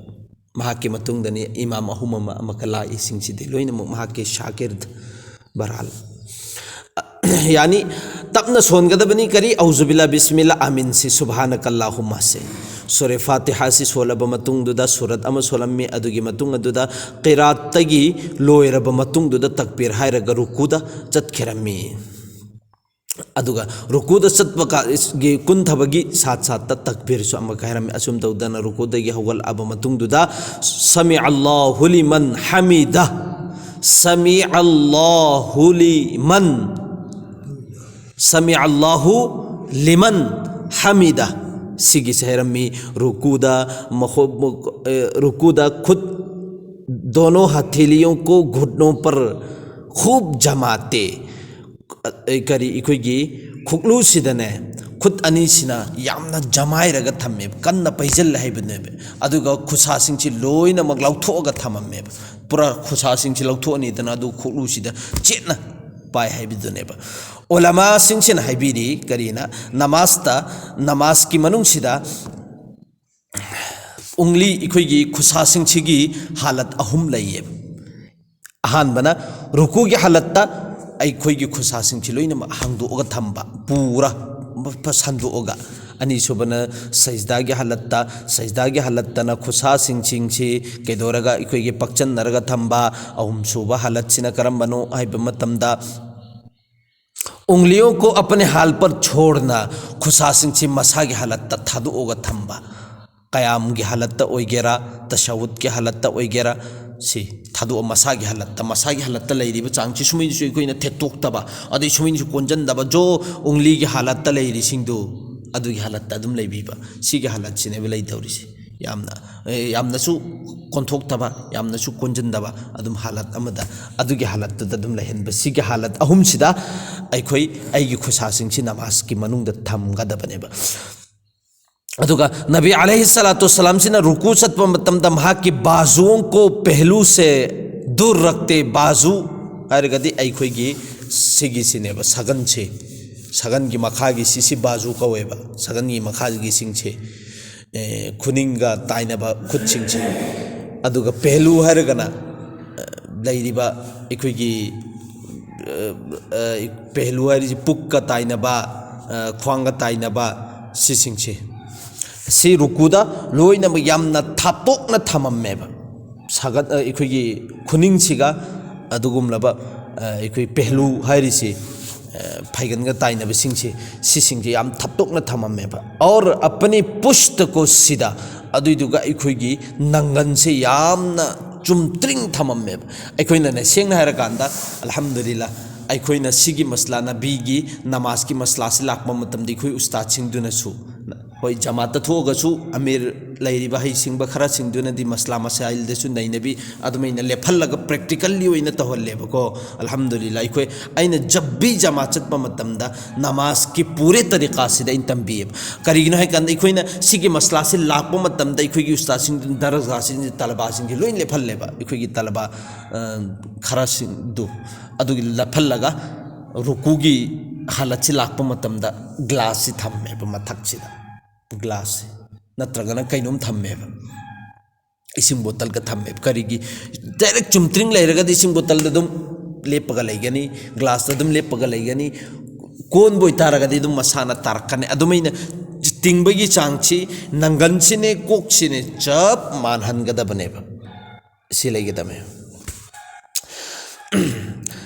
ꯃꯍꯥꯛꯀꯤ ꯃꯇꯨꯡꯗꯅꯤ ꯏꯃꯥꯝ ꯑꯍꯨꯝ ꯑꯃ, ꯑꯃꯛꯀ ꯂꯥꯛꯏꯁꯤꯡꯁꯤꯗꯤ ꯂꯣꯏꯅꯃꯛ ꯃꯍꯥꯛꯀꯤ ꯁꯥꯒꯤꯔꯗ꯫ ꯕꯍꯔꯍꯥꯜ, ꯌꯥꯅꯤ, ꯇꯞꯅ ꯁꯣꯟꯒꯗꯕꯅꯤ꯫ ꯀꯔꯤ? ꯑꯧꯖꯨꯕꯤꯜꯂꯥ, ꯕꯤꯁꯃꯤꯜꯂꯥ, ꯑꯃꯤꯟꯁꯤ, ꯁꯨꯕꯍꯥꯅꯀꯜꯂꯥꯍꯨꯝꯃꯥꯁꯦ꯫ ꯁꯨꯔꯦ ꯐꯥꯇꯤꯍꯥꯁꯤ ꯁꯣꯜꯂꯕ ꯃꯇꯨꯡꯗꯨꯗ ꯁꯨꯔꯠ ꯑꯃ ꯁꯣꯜꯂꯝꯃꯤ꯫ ꯑꯗꯨꯒꯤ ꯃꯇꯨꯡ ꯑꯗꯨꯗ ꯀꯤꯔꯥꯠꯇꯒꯤ ꯂꯣꯏꯔꯕ ꯃꯇꯨꯡꯗꯨꯗ ꯇꯛꯕꯤꯔ ꯍꯥꯏꯔꯒ ꯔꯨꯀꯨꯗ ꯆꯠꯈꯤꯔꯝꯃꯤ꯫ ꯑꯗꯨꯒ ꯔꯨꯀꯨꯗ ꯆꯠꯄ ꯀꯥ-, ꯒꯤ ꯀꯨꯟꯊꯕꯒꯤ ꯁꯥꯠ ꯁꯥꯠꯇ ꯇꯛꯕꯤꯔꯁꯨ ꯑꯃꯨꯛꯀ ꯍꯥꯏꯔꯝꯃꯤ꯫ ꯑꯁꯨꯝ ꯇꯧꯗꯅ ꯔꯨꯀꯨꯗꯒꯤ ꯍꯧꯒꯠꯂꯛꯑꯕ ꯃꯇꯨꯡꯗꯨꯗ, "ꯁꯃꯤ ꯑꯜꯂꯥꯍꯨ ꯂꯤꯃꯟ ꯍꯃꯤꯗ, ꯁꯃꯤ ꯑꯜꯂꯥꯍꯨ ꯂꯤꯃꯟ, ꯁꯃꯤ ꯑꯜꯂꯥꯍꯨ ꯂꯤꯃꯟ ꯍꯃꯤꯗ", ꯁꯤꯒꯤꯁꯦ ꯍꯥꯏꯔꯝꯃꯤ꯫ ꯔꯨꯀꯨꯗ ꯃꯈꯣ-, ꯃꯈꯣ-, ꯑꯦ, ꯔꯨꯀꯨꯗ ꯈꯨꯠ, "ꯗꯣꯅꯣ ꯍꯊꯦꯂꯤꯌꯣ ꯀꯣ ꯘꯨꯠꯅꯣ ꯄꯔ ꯈꯨꯕ ꯖꯃꯥꯇꯦ", ꯑ, ꯀꯔꯤ, ꯑꯩꯈꯣꯏꯒꯤ ꯈꯨꯛꯂꯨꯁꯤꯗꯅꯦ, ꯈꯨꯠ ꯑꯅꯤꯁꯤꯅ ꯌꯥꯝꯅ ꯖꯃꯥꯏꯔꯒ ꯊꯝꯃꯦꯕ, ꯀꯟꯅ ꯄꯩꯖꯜꯂꯦ ꯍꯥꯏꯕꯅꯦꯕ꯫ ꯑꯗꯨꯒ ꯈꯨꯠꯁꯥꯁꯤꯡꯁꯤ ꯂꯣꯏꯅꯃꯛ ꯂꯧꯊꯣꯛꯑꯒ ꯊꯝꯃꯝꯃꯦꯕ꯫ ꯄꯨꯔꯥ ꯈꯨꯠꯁꯥꯁꯤꯡꯁꯤ ꯂꯧꯊꯣꯛꯑꯅꯤꯗꯅ, ꯑꯗꯨ ꯈꯨꯛꯂꯨꯁꯤꯗ ꯆꯦꯠꯅ ꯄꯥꯏ ꯍꯥꯏꯕꯗꯨꯅꯦꯕ꯫ ꯑꯣꯂꯃꯥꯁꯤꯡꯁꯤꯅ ꯍꯥꯏꯕꯤꯔꯤ ꯀꯔꯤꯅ, ꯅꯃꯥꯖꯇ, ꯅꯃꯥꯖꯀꯤ ꯃꯅꯨꯡꯁꯤꯗ ꯎꯪꯂꯤ, ꯑꯩꯈꯣꯏꯒꯤ ꯈꯨꯠꯁꯥꯁꯤꯡꯁꯤꯒꯤ ꯍꯥꯂꯠ ꯑꯍꯨꯝ ꯂꯩꯌꯦꯕ꯫ ꯑꯍꯥꯟꯕꯅ ꯔꯨꯀꯨꯒꯤ ꯍꯥꯂꯠꯇ ꯑꯩꯈꯣꯏꯒꯤ ꯈꯨꯠꯁꯥꯁꯤꯡꯁꯤ ꯂꯣꯏꯅꯃꯛ ꯍꯥꯡꯗꯣꯛꯑꯒ ꯊꯝꯕ, ꯄꯨꯔꯥ ꯁꯟꯗꯣꯛꯑꯒ꯫ ꯑꯅꯤꯁꯨꯕꯅ ꯁꯩꯖꯗꯥꯒꯤ ꯍꯥꯂꯠꯇ, ꯁꯩꯖꯗꯥꯒꯤ ꯍꯥꯂꯠꯇꯅ ꯈꯨꯠꯁꯥꯁꯤꯡꯁꯤꯡꯁꯤ ꯀꯩꯗꯧꯔꯒ ꯑꯩꯈꯣꯏꯒꯤ ꯄꯛꯆꯟꯅꯔꯒ ꯊꯝꯕ꯫ ꯑꯍꯨꯝꯁꯨꯕ ꯍꯥꯂꯠꯁꯤꯅ ꯀꯔꯝꯕꯅꯣ ꯍꯥꯏꯕ ꯃꯇꯝꯗ, उंगलियों को अपने हाल पर छोड़ना, ꯈꯨꯠꯁꯥꯁꯤꯡꯁꯤ ꯃꯁꯥꯒꯤ ꯍꯥꯂꯠꯇ ꯊꯥꯗꯣꯛꯑꯒ ꯊꯝꯕ꯫ ꯀꯌꯥꯝꯒꯤ ꯍꯥꯂꯠꯇ ꯑꯣꯏꯒꯦꯔꯥ, ꯇꯁꯍꯨꯗꯀꯤ ꯍꯥꯂꯠꯇ ꯑꯣꯏꯒꯦꯔꯥ, ꯁꯤ ꯊꯥꯗꯣꯛꯑ ꯃꯁꯥꯒꯤ ꯍꯥꯂꯠꯇ, ꯃꯁꯥꯒꯤ ꯍꯥꯂꯠꯇ ꯂꯩꯔꯤꯕ ꯆꯥꯡꯁꯤ ꯁꯨꯃꯩꯅꯁꯨ ꯑꯩꯈꯣꯏꯅ ꯊꯦꯠꯇꯣꯛꯇꯕ, ꯑꯗꯩ ꯁꯨꯃꯩꯅꯁꯨ ꯀꯣꯟꯁꯤꯟꯗꯕ, ꯖꯣ ꯎꯪꯂꯤꯒꯤ ꯍꯥꯂꯠꯇ ꯂꯩꯔꯤꯁꯤꯡꯗꯨ ꯑꯗꯨꯒꯤ ꯍꯥꯂꯠꯇ ꯑꯗꯨꯝ ꯂꯩꯕꯤꯕ꯫ ꯁꯤꯒꯤ ꯍꯥꯂꯠꯁꯤꯅꯦꯕ ꯂꯩꯗꯧꯔꯤꯁꯦ꯫ ꯌꯥꯝꯅ, ꯑꯦ, ꯌꯥꯝꯅꯁꯨ ꯀꯣꯟꯊꯣꯛꯇꯕ, ꯌꯥꯝꯅꯁꯨ ꯀꯣꯟꯁꯤꯟꯗꯕ, ꯑꯗꯨꯝ ꯍꯥꯂꯠ ꯑꯃꯗ, ꯑꯗꯨꯒꯤ ꯍꯥꯂꯠꯇꯨꯗ ꯑꯗꯨꯝ ꯂꯩꯍꯟꯕ꯫ ꯁꯤꯒꯤ ꯍꯥꯂꯠ ꯑꯍꯨꯝꯁꯤꯗ ꯑꯩꯈꯣꯏ, ꯑꯩꯒꯤ ꯈꯨꯠꯁꯥꯁꯤꯡꯁꯤ ꯅꯃꯥꯖꯀꯤ ꯃꯅꯨꯡꯗ ꯊꯝꯒꯗꯕꯅꯦꯕ꯫ ꯑꯗꯨꯒ ꯅꯕꯤ ꯑꯂꯩꯍꯤ ꯁꯂꯥꯇꯨ ꯁꯂꯥꯝꯁꯤꯅ ꯔꯨꯀꯨ ꯆꯠꯄ ꯃꯇꯝꯗ ꯃꯍꯥꯛꯀꯤ बाजुओं को पहलू से दूर रखते, बाजू ꯍꯥꯏꯔꯒꯗꯤ ꯑꯩꯈꯣꯏꯒꯤ ꯁꯤꯒꯤꯁꯤꯅꯦꯕ, ꯁꯒꯟꯁꯦ, ꯁꯒꯟꯒꯤ ꯃꯈꯥꯒꯤ ꯁꯤꯁꯤ ꯕꯥꯖꯨ ꯀꯧꯋꯦꯕ, ꯁꯒꯟꯒꯤ ꯃꯈꯥꯒꯤꯁꯤꯡꯁꯦ, ꯑꯦ, ꯈꯨꯅꯤꯡꯒ ꯇꯥꯏꯅꯕ ꯈꯨꯠꯁꯤꯡꯁꯦ꯫ ꯑꯗꯨꯒ ꯄꯦꯍꯂꯨ ꯍꯥꯏꯔꯒꯅ, ꯑ, ꯂꯩꯔꯤꯕ ꯑꯩꯈꯣꯏꯒꯤ, ꯑ, ꯑ, ꯄꯦꯍꯂꯨ ꯍꯥꯏꯔꯤꯁꯤ ꯄꯨꯛꯀ ꯇꯥꯏꯅꯕ, ꯑ, ꯈ꯭ꯋꯥꯡꯒ ꯇꯥꯏꯅꯕ ꯁꯤꯁꯤꯡꯁꯦ꯫ ꯁꯤ ꯔꯨꯀꯨꯗ ꯂꯣꯏꯅꯃꯛ ꯌꯥꯝꯅ ꯊꯥꯞꯇꯣꯛꯅ ꯊꯝꯃꯝꯃꯦꯕ꯫ ꯁꯥꯒꯠ-, ꯑ, ꯑꯩꯈꯣꯏꯒꯤ ꯈꯨꯅꯤꯡꯁꯤꯒ ꯑꯗꯨꯒꯨꯝꯂꯕ, ꯑ, ꯑꯩꯈꯣꯏ ꯄꯦꯍꯂꯨ ꯍꯥꯏꯔꯤꯁꯤ, ꯑ, ꯐꯩꯒꯟꯒ ꯇꯥꯏꯅꯕꯁꯤꯡꯁꯤ, ꯁꯤꯁꯤꯡꯁꯤ ꯌꯥꯝ ꯊꯥꯞꯇꯣꯛꯅ ꯊꯝꯃꯝꯃꯦꯕ꯫ और अपनी पुश्त को सीधा, ꯑꯗꯨꯏꯗꯨꯒ ꯑꯩꯈꯣꯏꯒꯤ ꯅꯪꯒꯟꯁꯦ ꯌꯥꯝꯅ ꯆꯨꯝꯇ꯭ꯔꯤꯡ ꯊꯝꯃꯝꯃꯦꯕ꯫ ꯑꯩꯈꯣꯏꯅꯅꯦ, ꯁꯦꯡꯅ ꯍꯥꯏꯔꯀꯥꯟꯗ, ꯑꯜꯍꯝꯗꯨꯂꯤꯜꯂꯥ, ꯑꯩꯈꯣꯏꯅ ꯁꯤꯒꯤ ꯃꯁꯂꯥ, ꯅꯕꯤꯒꯤ ꯅꯃꯥꯖꯀꯤ ꯃꯁꯂꯥꯁꯤ ꯂꯥꯛꯄ ꯃꯇꯝꯗ ꯑꯩꯈꯣꯏ ꯎꯁꯇꯥꯗꯁꯤꯡꯗꯨꯅꯁꯨ, ꯍꯣꯏ, ꯖꯃꯥꯠꯇ ꯊꯣꯛꯑꯒꯁꯨ ꯑꯃꯤꯔ ꯂꯩꯔꯤꯕ ꯍꯩꯁꯤꯡꯕ ꯈꯔꯁꯤꯡꯗꯨꯅꯗꯤ ꯃꯁꯂꯥ ꯃꯁꯥꯏꯜꯗꯁꯨ ꯅꯩꯅꯕꯤ, ꯑꯗꯨꯃꯥꯏꯅ ꯂꯦꯞꯍꯜꯂꯒ practically ꯑꯣꯏꯅ ꯇꯧꯍꯜꯂꯦꯕꯀꯣ꯫ ꯑꯜꯍꯝꯗꯨꯂꯤꯜꯂꯥ, ꯑꯩꯈꯣꯏ, ꯑꯩꯅ ꯖꯕ ꯚꯤ ꯖꯃꯥ ꯆꯠꯄ ꯃꯇꯝꯗ ꯅꯃꯥꯖꯀꯤ ꯄꯨꯔꯦ ꯇꯔꯤꯀꯥꯁꯤꯗ ꯑꯩꯅ ꯇꯝꯕꯤꯌꯦꯕ꯫ ꯀꯔꯤꯒꯤꯅꯣ ꯍꯥꯏ ꯀꯥꯟꯗ, ꯑꯩꯈꯣꯏꯅ ꯁꯤꯒꯤ ꯃꯁꯂꯥꯁꯤ ꯂꯥꯛꯄ ꯃꯇꯝꯗ ꯑꯩꯈꯣꯏꯒꯤ ꯎꯁꯇꯥꯗꯁꯤꯡ, ꯗꯔꯒꯥꯁꯤꯡ, ꯇꯂꯕꯥꯁꯤꯡꯁꯤ ꯂꯣꯏ ꯂꯦꯞꯍꯜꯂꯦꯕ꯫ ꯑꯩꯈꯣꯏꯒꯤ ꯇꯂꯕꯥ, ꯑ, ꯈꯔꯁꯤꯡꯗꯨ ꯑꯗꯨꯒꯤ ꯂꯦꯞꯍꯜꯂꯒ ꯔꯨꯀꯨꯒꯤ ꯍꯥꯂꯠꯁꯤ ꯂꯥꯛꯄ ꯃꯇꯝꯗ ꯒ꯭ꯂꯥꯁꯁꯤ ꯊꯝꯃꯦꯕ ꯃꯊꯛꯁꯤꯗ꯫ ꯒ꯭ꯂꯥꯁꯁꯤ ꯅꯠꯇ꯭ꯔꯒꯅ ꯀꯩꯅꯣꯝ ꯊꯝꯃꯦꯕ, ꯏꯁꯤꯡ ꯕꯣꯇꯜꯒ ꯊꯝꯃꯦꯕ꯫ ꯀꯔꯤꯒꯤ? ꯗꯥꯏꯔꯦꯛ ꯆꯨꯝꯇ꯭ꯔꯤꯡ ꯂꯩꯔꯒꯗꯤ ꯏꯁꯤꯡ ꯕꯣꯇꯜꯗ ꯑꯗꯨꯝ ꯂꯦꯞꯄꯒ ꯂꯩꯒꯅꯤ, ꯒ꯭ꯂꯥꯁꯇ ꯑꯗꯨꯝ ꯂꯦꯞꯄꯒ ꯂꯩꯒꯅꯤ꯫ ꯀꯣꯟꯕ ꯑꯣꯏꯇꯥꯔꯒꯗꯤ ꯑꯗꯨꯝ ꯃꯁꯥꯅ ꯇꯥꯔꯛꯀꯅꯤ꯫ ꯑꯗꯨꯃꯥꯏꯅ ꯇꯤꯡꯕꯒꯤ ꯆꯥꯡꯁꯤ ꯅꯪꯒꯟꯁꯤꯅꯦ ꯀꯣꯛꯁꯤꯅꯦ ꯆꯞ ꯃꯥꯟꯍꯟꯒꯗꯕꯅꯦꯕ꯫ ꯁꯤ ꯂꯩꯒꯗꯕꯅꯦ꯫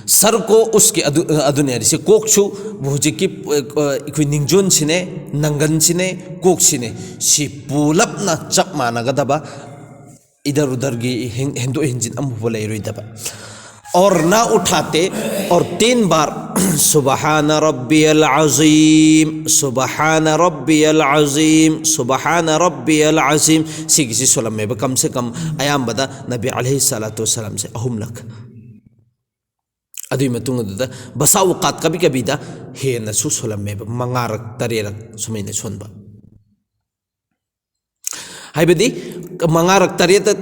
ꯁꯔ ꯀꯣ ꯎꯁꯀꯤ ꯑꯗꯨ, ꯑꯗꯨꯅꯦ ꯍꯥꯏꯔꯤꯁꯦ꯫ ꯀꯣꯛꯁꯨ ꯍꯧꯖꯤꯛꯀꯤ, ꯑ, ꯑꯩꯈꯣꯏ ꯅꯤꯡꯖꯣꯟꯁꯤꯅꯦ, ꯅꯪꯒꯟꯁꯤꯅꯦ, ꯀꯣꯛꯁꯤꯅꯦ, ꯁꯤ ꯄꯨꯂꯞꯅ ꯆꯞ ꯃꯥꯟꯅꯒꯗꯕ, ꯏꯗꯔ ꯎꯗꯔꯒꯤ ꯍꯦꯟ-, ꯍꯦꯟꯗꯣꯛ ꯍꯦꯟꯖꯤꯟ ꯑꯃꯐꯥꯎꯕ ꯂꯩꯔꯣꯏꯗꯕ꯫ और ना उठाते और तीन बार सुबहान रब्बियल अज़ीम, सुबहान रब्बियल अज़ीम, सुबहान रब्बियल अज़ीम, ꯁꯤꯒꯤꯁꯤ ꯁꯣꯜꯂꯝꯃꯦꯕ, ꯀꯝ ꯁꯦ ꯀꯝ ꯑꯌꯥꯝꯕꯗ ꯅꯕꯤ ꯑꯂꯩꯍꯤ ꯁꯂꯥꯇꯨ ꯋꯁꯁꯂꯥꯝꯁꯦ ꯑꯍꯨꯝꯂꯛ꯫ ꯑꯗꯨꯒꯤ ꯃꯇꯨꯡ ꯑꯗꯨꯗ ꯕꯁꯥ ꯑꯣꯀꯥꯠ ꯀꯕꯤ ꯀꯕꯤꯗ ꯍꯦꯟꯅꯁꯨ ꯁꯣꯜꯂꯝꯃꯦꯕ, ꯃꯉꯥꯔꯛ ꯇꯔꯦꯠꯔꯛ ꯁꯨꯃꯥꯏꯅ ꯁꯣꯟꯕ꯫ ꯍꯥꯏꯕꯗꯤ ꯃꯉꯥꯔꯛ ꯇꯔꯦꯠꯇ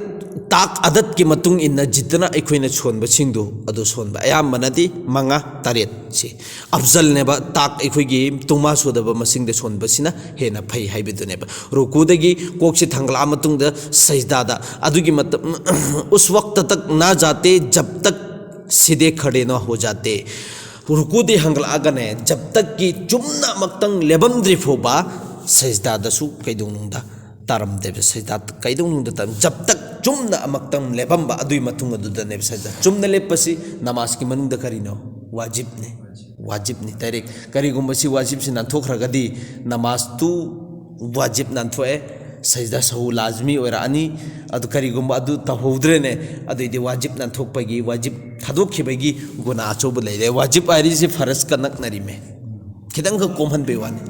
ꯇꯥꯛ ꯑꯗꯠꯀꯤ ꯃꯇꯨꯡ ꯏꯟꯅ ꯖꯤꯠꯇꯅ ꯑꯩꯈꯣꯏꯅ ꯁꯣꯟꯕꯁꯤꯡꯗꯨ ꯑꯗꯨ ꯁꯣꯟꯕ꯫ ꯑꯌꯥꯝꯕꯅꯗꯤ ꯃꯉꯥ ꯇꯔꯦꯠꯁꯤ ꯑꯐꯖꯜꯅꯦꯕ꯫ ꯇꯥꯛ ꯑꯩꯈꯣꯏꯒꯤ ꯇꯨꯡꯃꯥ ꯁꯨꯗꯕ ꯃꯁꯤꯡꯗ ꯁꯣꯟꯕꯁꯤꯅ ꯍꯦꯟꯅ ꯐꯩ ꯍꯥꯏꯕꯗꯨꯅꯦꯕ꯫ ꯔꯨꯀꯨꯗꯒꯤ ꯀꯣꯛꯁꯤ ꯊꯥꯡꯒꯠꯂꯛꯑ ꯃꯇꯨꯡꯗ ꯁꯩꯖꯗꯥꯗ, ꯑꯗꯨꯒꯤ ꯃꯇꯝ, ꯎꯁ ꯋꯛꯇ ꯇꯛ ꯅꯥ ꯖꯥꯇꯦ ꯖꯕ ꯇꯛ ꯁꯤꯗꯦ ꯈꯔꯦ ꯅ ꯍꯣ ꯖꯥꯇꯦ꯫ ꯔꯨꯀꯨꯗꯤ ꯍꯪꯒꯠꯂꯛꯑꯒꯅꯦ, ꯖꯕ ꯇꯛꯀꯤ ꯆꯨꯝꯅ ꯑꯃꯛꯇꯪ ꯂꯦꯞꯄꯝꯗ꯭ꯔꯤ ꯐꯥꯎꯕ ꯁꯩꯖꯗꯥꯗꯁꯨ ꯀꯩꯗꯧꯅꯨꯡꯗ ꯇꯥꯔꯝꯗꯦꯕ꯫ ꯁꯩꯖꯗꯥ ꯀꯩꯗꯧꯅꯨꯡꯗ ꯇꯥꯔꯝ-, ꯖꯕ ꯇꯛ ꯆꯨꯝꯅ ꯑꯃꯛꯇꯪ ꯂꯦꯞꯄꯝꯕ ꯑꯗꯨꯒꯤ ꯃꯇꯨꯡ ꯑꯗꯨꯗꯅꯦꯕ ꯁꯩꯖꯗꯥ꯫ ꯆꯨꯝꯅ ꯂꯦꯞꯄꯁꯤ ꯅꯃꯥꯖꯀꯤ ꯃꯅꯨꯡꯗ ꯀꯔꯤꯅꯣ? ꯋꯥꯖꯤꯕꯅꯤ꯫ ꯋꯥꯖꯤꯕꯅꯤ꯫ ꯗꯥꯏꯔꯦꯛ ꯀꯔꯤꯒꯨꯝꯕ ꯁꯤ ꯋꯥꯖꯤꯕꯁꯤ ꯅꯥꯟꯊꯣꯛꯈ꯭ꯔꯒꯗꯤ ꯅꯃꯥꯖꯇꯨ ꯋꯥꯖꯤꯕ ꯅꯥꯟꯊꯣꯛꯑꯦ, ꯁꯩꯖꯗꯥ ꯁꯍꯨ ꯂꯥꯖꯃꯤ ꯑꯣꯏꯔꯛꯑꯅꯤ꯫ ꯑꯗꯨ ꯀꯔꯤꯒꯨꯝꯕ ꯑꯗꯨ ꯇꯧꯍꯧꯗ꯭ꯔꯦꯅꯦ, ꯑꯗꯨꯏꯗꯤ ꯋꯥꯖꯤꯕ ꯅꯥꯟꯊꯣꯛꯄꯒꯤ, ꯋꯥꯖꯤꯕ ꯊꯥꯗꯣꯛꯈꯤꯕꯒꯤ ꯒꯨꯅꯥ ꯑꯆꯧꯕ ꯂꯩꯔꯦ꯫ ꯋꯥꯖꯤꯕ ꯍꯥꯏꯔꯤꯁꯤ ꯐꯔꯖꯀ ꯅꯛꯅꯔꯤꯃꯦ꯫ ꯈꯤꯇꯪꯈꯛ ꯀꯣꯝꯍꯟꯕꯩ ꯋꯥꯅꯤ꯫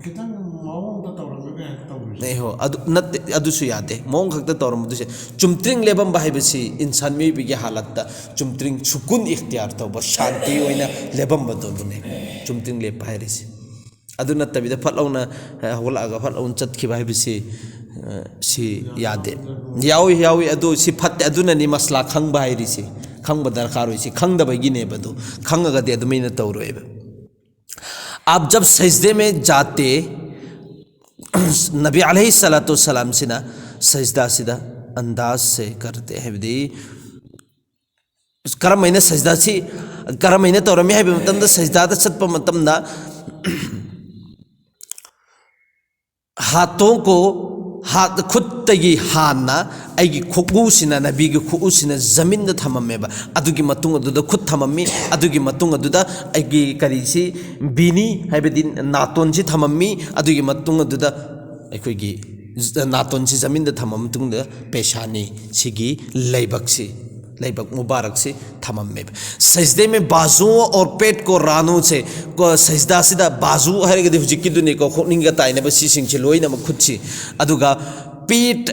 ꯈꯤꯇꯪ ꯃꯑꯣꯡꯗ ꯇꯧꯔꯝꯃꯒ ꯍꯦꯛ ꯇꯧꯔꯤꯁꯦ꯫ ꯑꯦ ꯍꯣ, ꯑꯗꯨ ꯅꯠꯇꯦ, ꯑꯗꯨꯁꯨ ꯌꯥꯗꯦ꯫ ꯃꯑꯣꯡ ꯈꯛꯇ ꯇꯧꯔꯝꯕꯗꯨꯁꯦ, ꯆꯨꯝꯇ꯭ꯔꯤꯡ ꯂꯦꯞꯄꯝꯕ ꯍꯥꯏꯕꯁꯤ ꯏꯟꯁꯥꯟ ꯃꯤꯑꯣꯏꯕꯒꯤ ꯍꯥꯂꯠꯇ ꯆꯨꯝꯇ꯭ꯔꯤꯡ ꯁꯨꯀꯨꯟ ꯏꯈꯇꯤꯌꯥꯔ ꯇꯧꯕ, ꯁꯥꯟꯇꯤ ꯑꯣꯏꯅ ꯂꯦꯞꯄꯝꯕꯗꯨꯕꯨꯅꯦ ꯆꯨꯝꯇ꯭ꯔꯤꯡ ꯂꯦꯞꯄ ꯍꯥꯏꯔꯤꯁꯦ꯫ ꯑꯗꯨ ꯅꯠꯇꯕꯤꯗ ꯐꯠ ꯂꯥꯎꯅ, ꯑ, ꯍꯧꯒꯠꯂꯛꯑꯒ ꯐꯠ ꯂꯥꯎꯅ ꯆꯠꯈꯤꯕ ꯍꯥꯏꯕꯁꯤ, ꯑ, ꯁꯤ ꯌꯥꯗꯦ꯫ ꯌꯥꯎꯏ, ꯌꯥꯎꯏ, ꯑꯗꯨ ꯁꯤ ꯐꯠꯇꯦ꯫ ꯑꯗꯨꯅꯅꯤ ꯃꯁꯂꯥ ꯈꯪꯕ ꯍꯥꯏꯔꯤꯁꯤ, ꯈꯪꯕ ꯗꯔꯀꯥꯔ ꯑꯣꯏꯁꯤ꯫ ꯈꯪꯗꯕꯒꯤꯅꯦꯕ꯫ ꯑꯗꯨ ꯈꯪꯉꯒꯗꯤ ꯑꯗꯨꯃꯥꯏꯅ ꯇꯧꯔꯣꯏꯕ꯫ आप जब सजदे में जाते, ꯅꯕꯤ ꯑꯂꯩꯍꯤ ꯁꯂꯥꯇꯨ ꯁꯂꯥꯝꯁꯤꯅ ꯁꯖꯗꯥꯁꯤꯗ ꯑꯟꯗꯥꯖꯁꯦ ꯀꯔꯇꯦ ꯍꯥꯏꯕꯗꯤ, ꯀꯔꯝꯍꯥꯏꯅ ꯁꯖꯗꯥꯁꯤ, ꯀꯔꯝꯍꯥꯏꯅ ꯇꯧꯔꯝꯃꯤ ꯍꯥꯏꯕ ꯃꯇꯝꯗ, ꯁꯖꯗꯥꯗ ꯆꯠꯄ ꯃꯇꯝꯗ, ꯍꯥꯇꯣꯡ ꯀꯣ, ꯍꯥꯠ, ꯈꯨꯠꯇꯒꯤ ꯍꯥꯟꯅ ꯑꯩꯒꯤ ꯈꯨꯎꯁꯤꯅ, ꯅꯕꯤꯒꯤ ꯈꯨꯎꯁꯤꯅ ꯖꯃꯤꯟꯗ ꯊꯝꯃꯝꯃꯦꯕ꯫ ꯑꯗꯨꯒꯤ ꯃꯇꯨꯡ ꯑꯗꯨꯗ ꯈꯨꯠ ꯊꯝꯃꯝꯃꯤ꯫ ꯑꯗꯨꯒꯤ ꯃꯇꯨꯡ ꯑꯗꯨꯗ ꯑꯩꯒꯤ ꯀꯔꯤꯁꯤ, ꯕꯤꯅꯤ ꯍꯥꯏꯕꯗꯤ ꯅꯥꯇꯣꯟꯁꯤ ꯊꯝꯃꯝꯃꯤ꯫ ꯑꯗꯨꯒꯤ ꯃꯇꯨꯡ ꯑꯗꯨꯗ ꯑꯩꯈꯣꯏꯒꯤ ꯅꯥꯇꯣꯟꯁꯤ ꯖꯃꯤꯟꯗ ꯊꯝꯃ ꯃꯇꯨꯡꯗ ꯄꯦꯁꯥꯅꯤ, ꯁꯤꯒꯤ ꯂꯩꯕꯛꯁꯤ, ꯂꯩꯕꯛ ꯃꯨꯕꯥꯔꯛꯁꯤ ꯊꯝꯃꯝꯃꯦꯕ꯫ ꯁꯖꯗꯦ ꯃꯦ ꯕꯥꯖꯨ ꯑꯣꯔ ꯄꯦꯠ ꯀꯣ ꯔꯥꯅꯨꯁꯦ, ꯀꯣ, ꯁꯖꯗꯥꯁꯤꯗ ꯕꯥꯖꯨ ꯍꯥꯏꯔꯒꯗꯤ ꯍꯧꯖꯤꯛꯀꯤꯗꯨꯅꯤꯀꯣ, ꯈꯣꯛꯅꯤꯡꯒ ꯇꯥꯏꯅꯕ ꯁꯤꯁꯤꯡꯁꯤ ꯂꯣꯏꯅꯃꯛ ꯈꯨꯠꯁꯤ, ꯑꯗꯨꯒ ꯄꯦꯠ,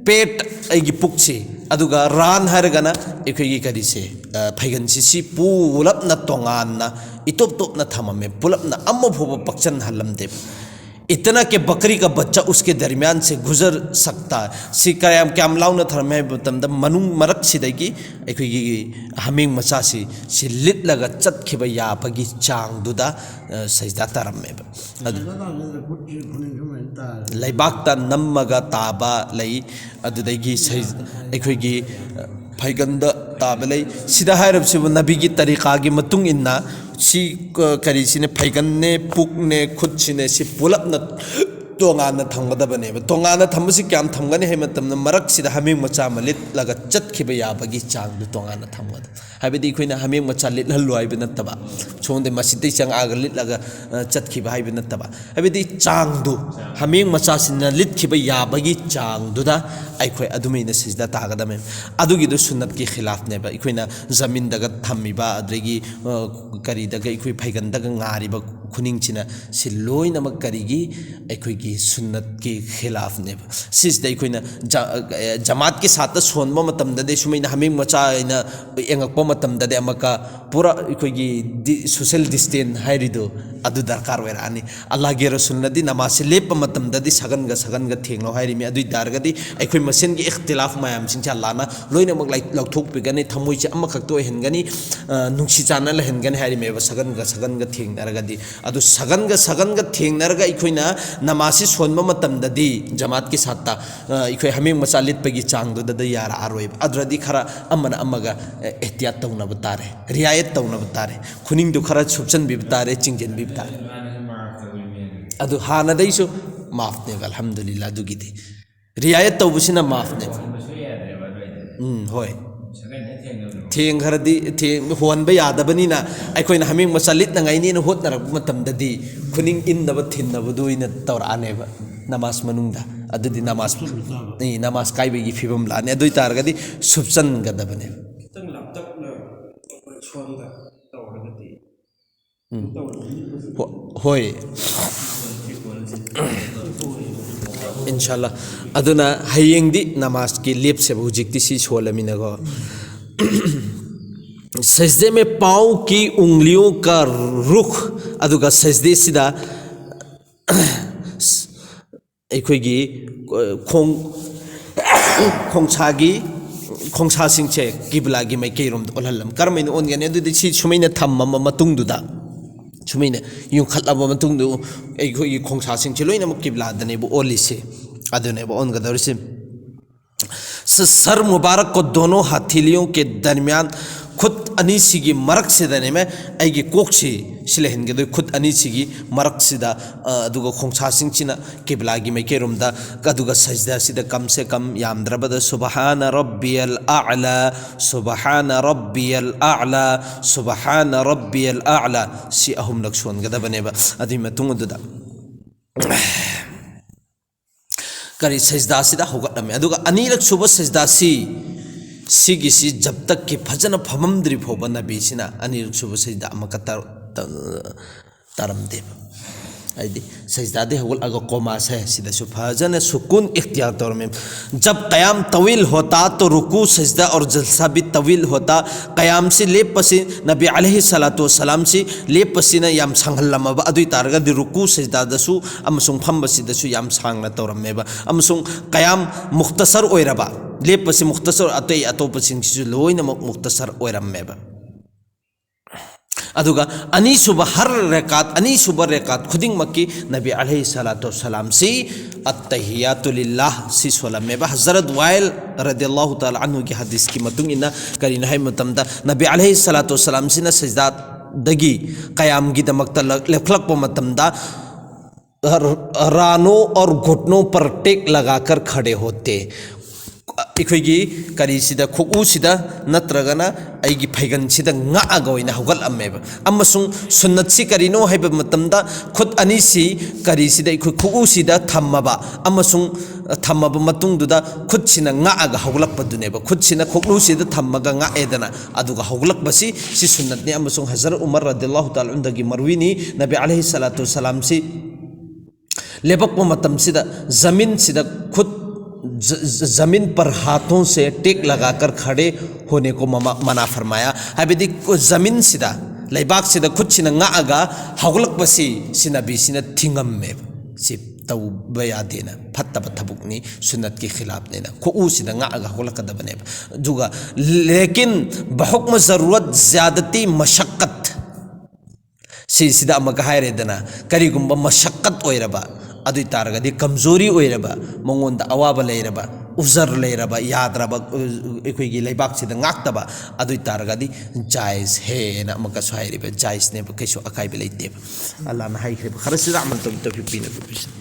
ꯄꯦꯠ ꯑꯩꯒꯤ ꯄꯨꯛꯁꯤ, ꯑꯗꯨꯒ ꯔꯥꯟ ꯍꯥꯏꯔꯒꯅ ꯑꯩꯈꯣꯏꯒꯤ ꯀꯔꯤꯁꯦ, ꯑ, ꯐꯩꯒꯟꯁꯤ, ꯁꯤ ꯄꯨꯂꯞꯅ ꯇꯣꯉꯥꯟꯅ ꯏꯇꯣꯞ ꯇꯣꯞꯅ ꯊꯝꯃꯝꯃꯦ, ꯄꯨꯂꯞꯅ ꯑꯃ ꯐꯥꯎꯕ ꯄꯛꯆꯟꯍꯜꯂꯝꯗꯦꯕ꯫ ꯏꯇꯅ ꯀꯦ ꯕꯀꯔꯤ ꯀ ꯕꯆꯥ ꯎꯁꯀꯦ ꯗꯔꯃꯤꯌꯥꯟ ꯁꯦ ꯒꯨꯖꯔ ꯁꯛꯇꯥ, ꯁꯤ ꯀꯌꯥꯝ, ꯀꯌꯥꯝ ꯂꯥꯎꯅ ꯊꯝꯃꯦ ꯍꯥꯏꯕ ꯃꯇꯝꯗ, ꯃꯅꯨꯡ ꯃꯔꯛꯁꯤꯗꯒꯤ ꯑꯩꯈꯣꯏꯒꯤ ꯍꯥꯃꯦꯡ ꯃꯆꯥꯁꯤ, ꯁꯤ ꯂꯤꯠꯂꯒ ꯆꯠꯈꯤꯕ ꯌꯥꯕꯒꯤ ꯆꯥꯡꯗꯨꯗ, ꯑ, ꯁꯖꯗꯥ ꯇꯥꯔꯝꯃꯦꯕ꯫ ꯑꯗꯨ ꯂꯩꯕꯥꯛꯇ ꯅꯝꯃꯒ ꯇꯥꯕ ꯂꯩ, ꯑꯗꯨꯗꯒꯤ ꯁꯩ-, ꯑꯩꯈꯣꯏꯒꯤ, ꯑ, ꯐꯩꯒꯟꯗ ꯇꯥꯕ ꯂꯩ꯫ ꯁꯤꯗ ꯍꯥꯏꯔꯤꯕꯁꯤꯕꯨ ꯅꯕꯤꯒꯤ ꯇꯔꯤꯀꯥꯒꯤ ꯃꯇꯨꯡ ꯏꯟꯅ ꯁꯤ, ꯑ, ꯀꯔꯤꯁꯤꯅꯦ, ꯐꯩꯒꯟꯅꯦ, ꯄꯨꯛꯅꯦ, ꯈꯨꯠꯁꯤꯅꯦ, ꯁꯤ ꯄꯨꯂꯞꯅ ꯇꯣꯉꯥꯟꯅ ꯊꯝꯒꯗꯕꯅꯦꯕ꯫ ꯇꯣꯉꯥꯟꯅ ꯊꯝꯕꯁꯤ ꯀꯌꯥꯝ ꯊꯝꯒꯅꯤ ꯍꯥꯏꯕ ꯃꯇꯝꯗ, ꯃꯔꯛꯁꯤꯗ ꯍꯥꯃꯦꯡ ꯃꯆꯥ ꯑꯃ ꯂꯤꯠꯂꯒ ꯆꯠꯈꯤꯕ ꯌꯥꯕꯒꯤ ꯆꯥꯡꯗꯨ ꯇꯣꯉꯥꯟꯅ ꯊꯝꯒꯗꯕ꯫ ꯍꯥꯏꯕꯗꯤ ꯑꯩꯈꯣꯏꯅ ꯍꯥꯃꯦꯡ ꯃꯆꯥ ꯂꯤꯠꯍꯜꯂꯨ ꯍꯥꯏꯕ ꯅꯠꯇꯕ, ꯁꯣꯝꯗ ꯃꯁꯤꯗꯩ ꯆꯪꯉꯛꯑꯒ ꯂꯤꯠꯂꯒ, ꯑ, ꯆꯠꯈꯤꯕ ꯍꯥꯏꯕ ꯅꯠꯇꯕ, ꯍꯥꯏꯕꯗꯤ ꯆꯥꯡꯗꯨ, ꯍꯥꯃꯦꯡ ꯃꯆꯥꯁꯤꯡꯅ ꯂꯤꯠꯈꯤꯕ ꯌꯥꯕꯒꯤ ꯆꯥꯡꯗꯨꯗ ꯑꯩꯈꯣꯏ ꯑꯗꯨꯃꯥꯏꯅ ꯁꯤꯖꯗ ꯇꯥꯒꯗꯕꯅꯤ꯫ ꯑꯗꯨꯒꯤꯗꯨ ꯁꯨꯟꯅꯠꯀꯤ ꯈꯤꯂꯥꯐꯅꯦꯕ꯫ ꯑꯩꯈꯣꯏꯅ ꯖꯃꯤꯟꯗꯒ ꯊꯝꯃꯤꯕ, ꯑꯗꯨꯗꯒꯤ, ꯑ, ꯀꯔꯤꯗꯒ, ꯑꯩꯈꯣꯏ ꯐꯩꯒꯟꯗꯒ ꯉꯥꯔꯤꯕ ꯈꯨꯅꯤꯡꯁꯤꯅ, ꯁꯤ ꯂꯣꯏꯅꯃꯛ ꯀꯔꯤꯒꯤ? ꯑꯩꯈꯣꯏꯒꯤ ꯁꯨꯟꯅꯠꯀꯤ ꯈꯤꯂꯥꯐꯅꯦꯕ꯫ ꯁꯤꯁꯤꯗ ꯑꯩꯈꯣꯏꯅ ꯖ-, ꯑꯦ, ꯖꯃꯥꯠꯀꯤ ꯁꯥꯠꯇ ꯁꯣꯟꯕ ꯃꯇꯝꯗꯗꯤ, ꯁꯨꯃꯥꯏꯅ ꯍꯃꯤꯡ ꯃꯆꯥ ꯑꯩꯅ ꯌꯦꯡꯉꯛꯄ ꯃꯇꯝꯗꯗꯤ, ꯑꯃꯨꯛꯀ ꯄꯨꯔꯥ ꯑꯩꯈꯣꯏꯒꯤ ꯗꯤ-, ꯁꯣꯁꯦꯜ ꯗꯤꯁꯇꯦꯟ ꯍꯥꯏꯔꯤꯗꯣ ꯑꯗꯨ ꯗꯔꯀꯥꯔ ꯑꯣꯏꯔꯛꯑꯅꯤ꯫ ꯑꯜꯂꯥꯍꯒꯤ ꯔꯁꯨꯜꯅꯗꯤ ꯅꯃꯥꯖꯁꯦ ꯂꯦꯞꯄ ꯃꯇꯝꯗꯗꯤ ꯁꯒꯟꯒ ꯁꯒꯟꯒ ꯊꯦꯡꯅꯧ ꯍꯥꯏꯔꯤꯃꯤ꯫ ꯑꯗꯨ ꯑꯣꯏ ꯇꯥꯔꯒꯗꯤ ꯑꯩꯈꯣꯏ ꯃꯁꯦꯟꯒꯤ ꯏꯈꯇꯤꯂꯥꯐ ꯃꯌꯥꯝꯁꯤꯡꯁꯦ ꯑꯜꯂꯥꯍꯅ ꯂꯣꯏꯅꯃꯛ ꯂꯩ-, ꯂꯧꯊꯣꯛꯄꯤꯒꯅꯤ, ꯊꯃꯣꯏꯁꯦ ꯑꯃꯈꯛꯇ ꯑꯣꯏꯍꯟꯒꯅꯤ, ꯑ, ꯅꯨꯡꯁꯤ ꯆꯥꯟꯅ ꯂꯩꯍꯟꯒꯅꯤ ꯍꯥꯏꯔꯤꯃꯦꯕ, ꯁꯒꯟꯒ ꯁꯒꯟꯒ ꯊꯦꯡꯅꯔꯒꯗꯤ꯫ ꯑꯗꯨ ꯁꯒꯟꯒ ꯁꯒꯟꯒ ꯊꯦꯡꯅꯔꯒ ꯑꯩꯈꯣꯏꯅ ꯅꯃꯥꯖꯁꯤ ꯁꯣꯟꯕ ꯃꯇꯝꯗꯗꯤ ꯖꯃꯥꯠꯀꯤ ꯁꯥꯠꯇ, ꯑ, ꯑꯩꯈꯣꯏ ꯍꯃꯦꯡ ꯃꯆꯥ ꯂꯤꯠꯄꯒꯤ ꯆꯥꯡꯗꯨꯗꯗꯤ ꯌꯥꯔꯛꯑꯔꯣꯏꯕ꯫ ꯑꯗꯨꯗꯗꯤ ꯈꯔ ꯑꯃꯅ ꯑꯃꯒ, ꯑ, ꯑꯦꯍꯇꯤꯌꯥꯠ ꯇꯧꯅꯕ ꯇꯥꯔꯦ, ꯔꯤꯌꯥꯌꯠ ꯇꯧꯅꯕ ꯇꯥꯔꯦ, ꯈꯨꯅꯤꯡꯗꯨ ꯈꯔ ꯁꯨꯞꯆꯟꯕꯤꯕ ꯇꯥꯔꯦ, ꯆꯤꯡꯁꯤꯟꯕꯤꯕ ꯇꯥꯔꯦ꯫ ꯑꯗꯨ ꯍꯥꯟꯅꯗꯩꯁꯨ ꯃꯥꯐꯅꯦꯕ, ꯑꯜꯍꯝꯗꯨꯂꯤꯜꯂꯥ꯫ ꯑꯗꯨꯒꯤꯗꯤ ꯔꯤꯌꯥꯌꯠ ꯇꯧꯕꯁꯤꯅ ꯃꯥꯐꯅꯦꯕ꯫ ꯎꯝ, ꯍꯣꯏ꯫ ꯊꯦꯡꯈ꯭ꯔꯗꯤ, ꯊꯦꯡ-, ꯍꯣꯟꯕ ꯌꯥꯗꯕꯅꯤꯅ ꯑꯩꯈꯣꯏꯅ ꯍꯃꯦꯡ ꯃꯆꯥ ꯂꯤꯠꯅꯉꯥꯏꯅꯦꯅ ꯍꯣꯠꯅꯔꯛꯄ ꯃꯇꯝꯗꯗꯤ ꯈꯨꯅꯤꯡ ꯏꯟꯅꯕ ꯊꯤꯟꯅꯕꯗꯨ ꯑꯣꯏꯅ ꯇꯧꯔꯛꯑꯅꯦꯕ ꯅꯃꯥꯖ ꯃꯅꯨꯡꯗ꯫ ꯑꯗꯨꯗꯤ ꯅꯃꯥꯖ, ꯑꯦ, ꯅꯃꯥꯖ ꯀꯥꯏꯕꯒꯤ ꯐꯤꯕꯝ ꯂꯥꯛꯑꯅꯤ꯫ ꯑꯗꯨ ꯑꯣꯏ ꯇꯥꯔꯒꯗꯤ ꯁꯨꯞꯆꯟꯒꯗꯕꯅꯦꯕ꯫ ꯈꯤꯇꯪ ꯂꯥꯞꯇꯛꯅ ꯑꯩꯈꯣꯏ ꯁꯣꯝꯗ ꯇꯧꯔꯒꯗꯤ ꯎꯝ꯫ ꯍꯣ-, ꯍꯣꯏ꯫ ꯏꯟꯁꯥꯜꯂꯥ꯫ ꯑꯗꯨꯅ ꯍꯌꯦꯡꯗꯤ ꯅꯃꯥꯖꯀꯤ ꯂꯦꯞꯁꯦꯕ, ꯍꯧꯖꯤꯛꯇꯤ ꯁꯤ ꯁꯣꯜꯂꯃꯤꯅꯀꯣ꯫ ꯁꯖꯗꯦ ꯃꯦ ꯄꯥꯎ ꯀꯤ ꯎꯡꯂꯤꯌꯣ ꯀꯥ ꯔꯨꯈ, ꯑꯗꯨꯒ ꯁꯖꯗꯦꯁꯤꯗ ꯑꯩꯈꯣꯏꯒꯤ, ꯑ, ꯈꯣꯡ-, ꯈꯣꯡꯁꯥꯒꯤ, ꯈꯣꯡꯁꯥꯁꯤꯡꯁꯦ ꯀꯤꯕ꯭ꯂꯥꯒꯤ ꯃꯥꯏꯀꯩꯔꯣꯝꯗ ꯑꯣꯜꯍꯜꯂꯝꯃꯤ꯫ ꯀꯔꯝꯍꯥꯏꯅ ꯑꯣꯟꯒꯅꯤ? ꯑꯗꯨꯗꯤ ꯁꯤ ꯁꯨꯃꯥꯏꯅ ꯊꯝꯃꯕ ꯃꯇꯨꯡꯗꯨꯗ, ꯁꯨꯃꯥꯏꯅ ꯌꯨꯡꯈꯠꯂꯕ ꯃꯇꯨꯡꯗ ꯑꯩꯈꯣꯏꯒꯤ ꯈꯣꯡꯁꯥꯁꯤꯡꯁꯦ ꯂꯣꯏꯅꯃꯛ ꯀꯤꯕ꯭ꯂꯥꯗꯅꯦꯕ ꯑꯣꯜꯂꯤꯁꯦ, ꯑꯗꯨꯅꯦꯕ ꯑꯣꯟꯒꯗꯧꯔꯤꯁꯦ꯫ स-, सर मुबारक को दोनों हथेलियों के दरमियान, ꯈꯨꯠ ꯑꯅꯤꯁꯤꯒꯤ ꯃꯔꯛꯁꯤꯗꯅꯦꯃꯦ ꯑꯩꯒꯤ ꯀꯣꯛꯁꯤ ꯁꯤ ꯂꯩꯍꯟꯒꯗꯣꯏ, ꯈꯨꯠ ꯑꯅꯤꯁꯤꯒꯤ ꯃꯔꯛꯁꯤꯗ, ꯑ, ꯑꯗꯨꯒ ꯈꯣꯡꯁꯥꯁꯤꯡꯁꯤꯅ ꯀꯤꯕ꯭ꯂꯥꯒꯤ ꯃꯥꯏꯀꯩꯔꯣꯝꯗ, ꯑꯗꯨꯒ ꯁꯖꯗꯥꯁꯤꯗ ꯀꯝ ꯁꯦ ꯀꯝ ꯌꯥꯝꯗ꯭ꯔꯕꯗ ꯁꯨꯕꯍꯥꯅ ꯔꯕꯤꯌꯜ ꯑꯑꯂꯥ, ꯁꯨꯕꯍꯥꯅ ꯔꯕꯤꯌꯜ ꯑꯑꯂꯥ, ꯁꯨꯕꯍꯥꯅ ꯔꯕꯤꯌꯜ ꯑꯑꯂꯥ, ꯁꯤ ꯑꯍꯨꯝꯂꯛ ꯁꯣꯟꯒꯗꯕꯅꯦꯕ꯫ ꯑꯗꯨꯒꯤ ꯃꯇꯨꯡ ꯑꯗꯨꯗ ꯀꯔꯤ, ꯁꯖꯗꯥꯁꯤꯗ ꯍꯧꯒꯠꯂꯝꯃꯦ꯫ ꯑꯗꯨꯒ ꯑꯅꯤꯔꯛ ꯁꯨꯕ ꯁꯖꯗꯥꯁꯤ, ꯁꯤꯒꯤꯁꯤ ꯖꯕ ꯇꯛꯀꯤ ꯐꯖꯅ ꯐꯝꯃꯝꯗ꯭ꯔꯤ ꯐꯥꯎꯕ ꯅꯕꯤꯁꯤꯅ ꯑꯅꯤꯔꯛ ꯁꯨꯕ ꯁꯖꯗꯥ ꯑꯃꯨꯛꯀ ꯇꯥ-, ꯇꯥ-, ꯇꯥꯔꯝꯗꯦꯕ꯫ ꯍꯥꯏꯗꯤ ꯁꯖꯗꯥꯗꯤ ꯍꯧꯒꯠꯂꯒ ꯀꯣꯃꯥꯁꯦ ꯁꯤꯗꯁꯨ ꯐꯖꯅ ꯁꯨꯀꯨꯟ ꯏꯈꯇꯤꯌꯥꯔ ꯇꯧꯔꯝꯃꯦ꯫ ꯖꯕ ꯀꯌꯥꯝ ꯇꯋꯤꯜ ꯍꯣꯇꯥ ꯇꯣ ꯔꯨꯀꯨ ꯁꯖꯗꯥ ꯑꯣꯔ ꯖꯜꯁꯥ ꯚꯤ ꯇꯋꯤꯜ ꯍꯣꯇꯥ꯫ ꯀꯌꯥꯝꯁꯤ ꯂꯦꯞꯄꯁꯤ ꯅꯕꯤ ꯑꯂꯩꯍꯤ ꯁꯂꯥꯇꯨ ꯋꯁꯁꯂꯥꯝꯁꯤ ꯂꯦꯞꯄꯁꯤꯅ ꯌꯥꯝ ꯁꯥꯡꯍꯜꯂꯝꯃꯕ, ꯑꯗꯨ ꯑꯣꯏ ꯇꯥꯔꯒꯗꯤ ꯔꯨꯀꯨ ꯁꯖꯗꯥꯗꯁꯨ ꯑꯃꯁꯨꯡ ꯐꯝꯕꯁꯤꯗꯁꯨ ꯌꯥꯝ ꯁꯥꯡꯅ ꯇꯧꯔꯝꯃꯦꯕ꯫ ꯑꯃꯁꯨꯡ ꯀꯌꯥꯝ ꯃꯨꯈꯇꯁꯔ ꯑꯣꯏꯔꯕ, ꯂꯦꯞꯄꯁꯤ ꯃꯨꯈꯇꯁꯔ, ꯑꯇꯩ ꯑꯇꯣꯞꯄꯁꯤꯡꯁꯤꯁꯨ ꯂꯣꯏꯅꯃꯛ ꯃꯨꯈꯇꯁꯔ ꯑꯣꯏꯔꯝꯃꯦꯕ꯫ ꯑꯗꯨꯒ ꯑꯅꯤꯁꯨꯕ ꯍꯔ ꯔꯦꯀꯥꯠ, ꯑꯅꯤꯁꯨꯕ ꯔꯦꯀꯥꯠ ꯈꯨꯗꯤꯡꯃꯛꯀꯤ ꯅꯕꯤ ꯑꯂꯩꯍꯤ ꯁꯂꯥꯇꯨ ꯋꯁꯁꯂꯥꯝꯁꯤ ꯑꯠꯇꯍꯤꯌꯥꯇꯨ ꯂꯤꯜꯂꯥꯍ ꯁꯤ ꯁꯣꯜꯂꯝꯃꯦꯕ꯫ ꯍꯖꯔꯠ ꯋꯥꯏꯜ ꯔꯗꯤꯌꯜꯂꯥꯍꯨ ꯇꯥꯂꯥ ꯑꯟꯍꯨꯒꯤ ꯍꯗꯤꯁꯀꯤ ꯃꯇꯨꯡ ꯏꯟꯅ ꯀꯔꯤꯅꯣ ꯍꯥꯏꯕ ꯃꯇꯝꯗ, ꯅꯕꯤ ꯑꯂꯩꯍꯤ ꯁꯂꯥꯇꯨ ꯋꯁꯁꯂꯥꯝꯁꯤꯅ ꯁꯖꯗꯥꯗꯒꯤ ꯀꯌꯥꯝꯒꯤꯗꯃꯛꯇ ꯂ-, ꯂꯦꯞꯈꯠꯂꯛꯄ ꯃꯇꯝꯗ, "रानों और घुटनों पर टेक लगाकर खड़े होते।" ꯑꯩꯈꯣꯏꯒꯤ ꯀꯔꯤꯁꯤꯗ, ꯈꯨꯎꯁꯤꯗ ꯅꯠꯇ꯭ꯔꯒꯅ ꯑꯩꯒꯤ ꯐꯩꯒꯟꯁꯤꯗ ꯉꯥꯛꯑꯒ ꯑꯣꯏꯅ ꯍꯧꯒꯠꯂꯝꯃꯦꯕ꯫ ꯑꯃꯁꯨꯡ ꯁꯨꯟꯅꯠꯁꯤ ꯀꯔꯤꯅꯣ ꯍꯥꯏꯕ ꯃꯇꯝꯗ, ꯈꯨꯠ ꯑꯅꯤꯁꯤ ꯀꯔꯤꯁꯤꯗ, ꯑꯩꯈꯣꯏ ꯈꯨꯎꯁꯤꯗ ꯊꯝꯃꯕ ꯑꯃꯁꯨꯡ ꯊꯝꯃꯕ ꯃꯇꯨꯡꯗꯨꯗ ꯈꯨꯠꯁꯤꯅ ꯉꯥꯛꯑꯒ ꯍꯧꯒꯠꯂꯛꯄꯗꯨꯅꯦꯕ꯫ ꯈꯨꯠꯁꯤꯅ ꯈꯨꯎꯁꯤꯗ ꯊꯝꯃꯒ ꯉꯥꯛꯑꯦꯗꯅ, ꯑꯗꯨꯒ ꯍꯧꯒꯠꯂꯛꯄꯁꯤ ꯁꯤ ꯁꯨꯟꯅꯠꯅꯤ꯫ ꯑꯃꯁꯨꯡ ꯍꯖꯔꯠ ꯎꯃꯔ ꯔꯗꯤꯌꯜꯂꯥꯍꯨ ꯇꯥꯂꯥ ꯑꯟꯍꯨꯗꯒꯤ ꯃꯔꯨꯏꯅꯤ, ꯅꯕꯤ ꯑꯂꯩꯍꯤ ꯁꯂꯥꯇꯨ ꯋꯁꯁꯂꯥꯝꯁꯤ ꯂꯦꯞꯄꯛꯄ ꯃꯇꯝꯁꯤꯗ ꯖꯃꯤꯟꯁꯤꯗ ꯈꯨꯠ, ꯖ-, ꯖ-, ꯖꯃꯤꯟ ꯄꯔ ꯍꯥꯊꯣꯟ ꯁꯦ ꯇꯦꯛ ꯂꯒꯥꯀꯔ ꯈꯔꯦ ꯍꯣꯅꯦ ꯀꯣ ꯃꯃꯥ-, ꯃꯅꯥ ꯐꯔꯃꯥꯌꯥ꯫ ꯍꯥꯏꯕꯗꯤ ꯀꯣ-, ꯖꯃꯤꯟꯁꯤꯗ, ꯂꯩꯕꯥꯛꯁꯤꯗ ꯈꯨꯠꯁꯤꯅ ꯉꯥꯛꯑꯒ ꯍꯧꯒꯠꯂꯛꯄꯁꯤ ꯁꯤ ꯅꯕꯤꯁꯤꯅ ꯊꯤꯡꯉꯝꯃꯦꯕ꯫ ꯁꯤ ꯇꯧꯕ ꯌꯥꯗꯦꯅ, ꯐꯠꯇꯕ ꯊꯕꯛꯅꯤ, ꯁꯨꯟꯅꯠꯀꯤ ꯈꯤꯂꯥꯞꯅꯦꯅ꯫ ꯈꯨꯎꯁꯤꯗ ꯉꯥꯛꯑꯒ ꯍꯧꯒꯠꯂꯛꯀꯗꯕꯅꯦꯕ꯫ ꯑꯗꯨꯒ ꯂꯦꯀꯤꯟ ꯕꯍꯨꯛꯃ ꯖꯔꯨꯔꯠ ꯖ꯭ꯌꯥꯗꯇꯤ ꯃꯁꯛꯀꯠ ꯁꯤꯁꯤꯗ ꯑꯃꯨꯛꯀ ꯍꯥꯏꯔꯦꯗꯅ, ꯀꯔꯤꯒꯨꯝꯕ ꯃꯁꯛꯀꯠ ꯑꯣꯏꯔꯕ, ꯑꯗꯨ ꯑꯣꯏ ꯇꯥꯔꯒꯗꯤ ꯀꯝꯖꯣꯔꯤ ꯑꯣꯏꯔꯕ, ꯃꯉꯣꯟꯗ ꯑꯋꯥꯕ ꯂꯩꯔꯕ, ꯎꯖꯔ ꯂꯩꯔꯕ, ꯌꯥꯗ꯭ꯔꯕ, ꯑꯩꯈꯣꯏꯒꯤ ꯂꯩꯕꯥꯛꯁꯤꯗ ꯉꯥꯛꯇꯕ, ꯑꯗꯨ ꯑꯣꯏ ꯇꯥꯔꯒꯗꯤ ꯖꯥꯏꯖ ꯍꯦꯅ ꯑꯃꯨꯛꯀꯁꯨ ꯍꯥꯏꯔꯤꯕ, ꯖꯥꯏꯖꯅꯦꯕ, ꯀꯩꯁꯨ ꯑꯀꯥꯏꯕ ꯂꯩꯇꯦꯕ꯫ ꯑꯜꯂꯥꯍꯅ ꯍꯥꯏꯈ꯭ꯔꯦꯕ꯫ ꯈꯔꯁꯤꯗ ꯑꯃꯟ ꯇꯧꯕꯤ ꯇꯧꯕꯤ ꯄꯤꯅꯕ ꯄꯤꯁꯤꯟ꯫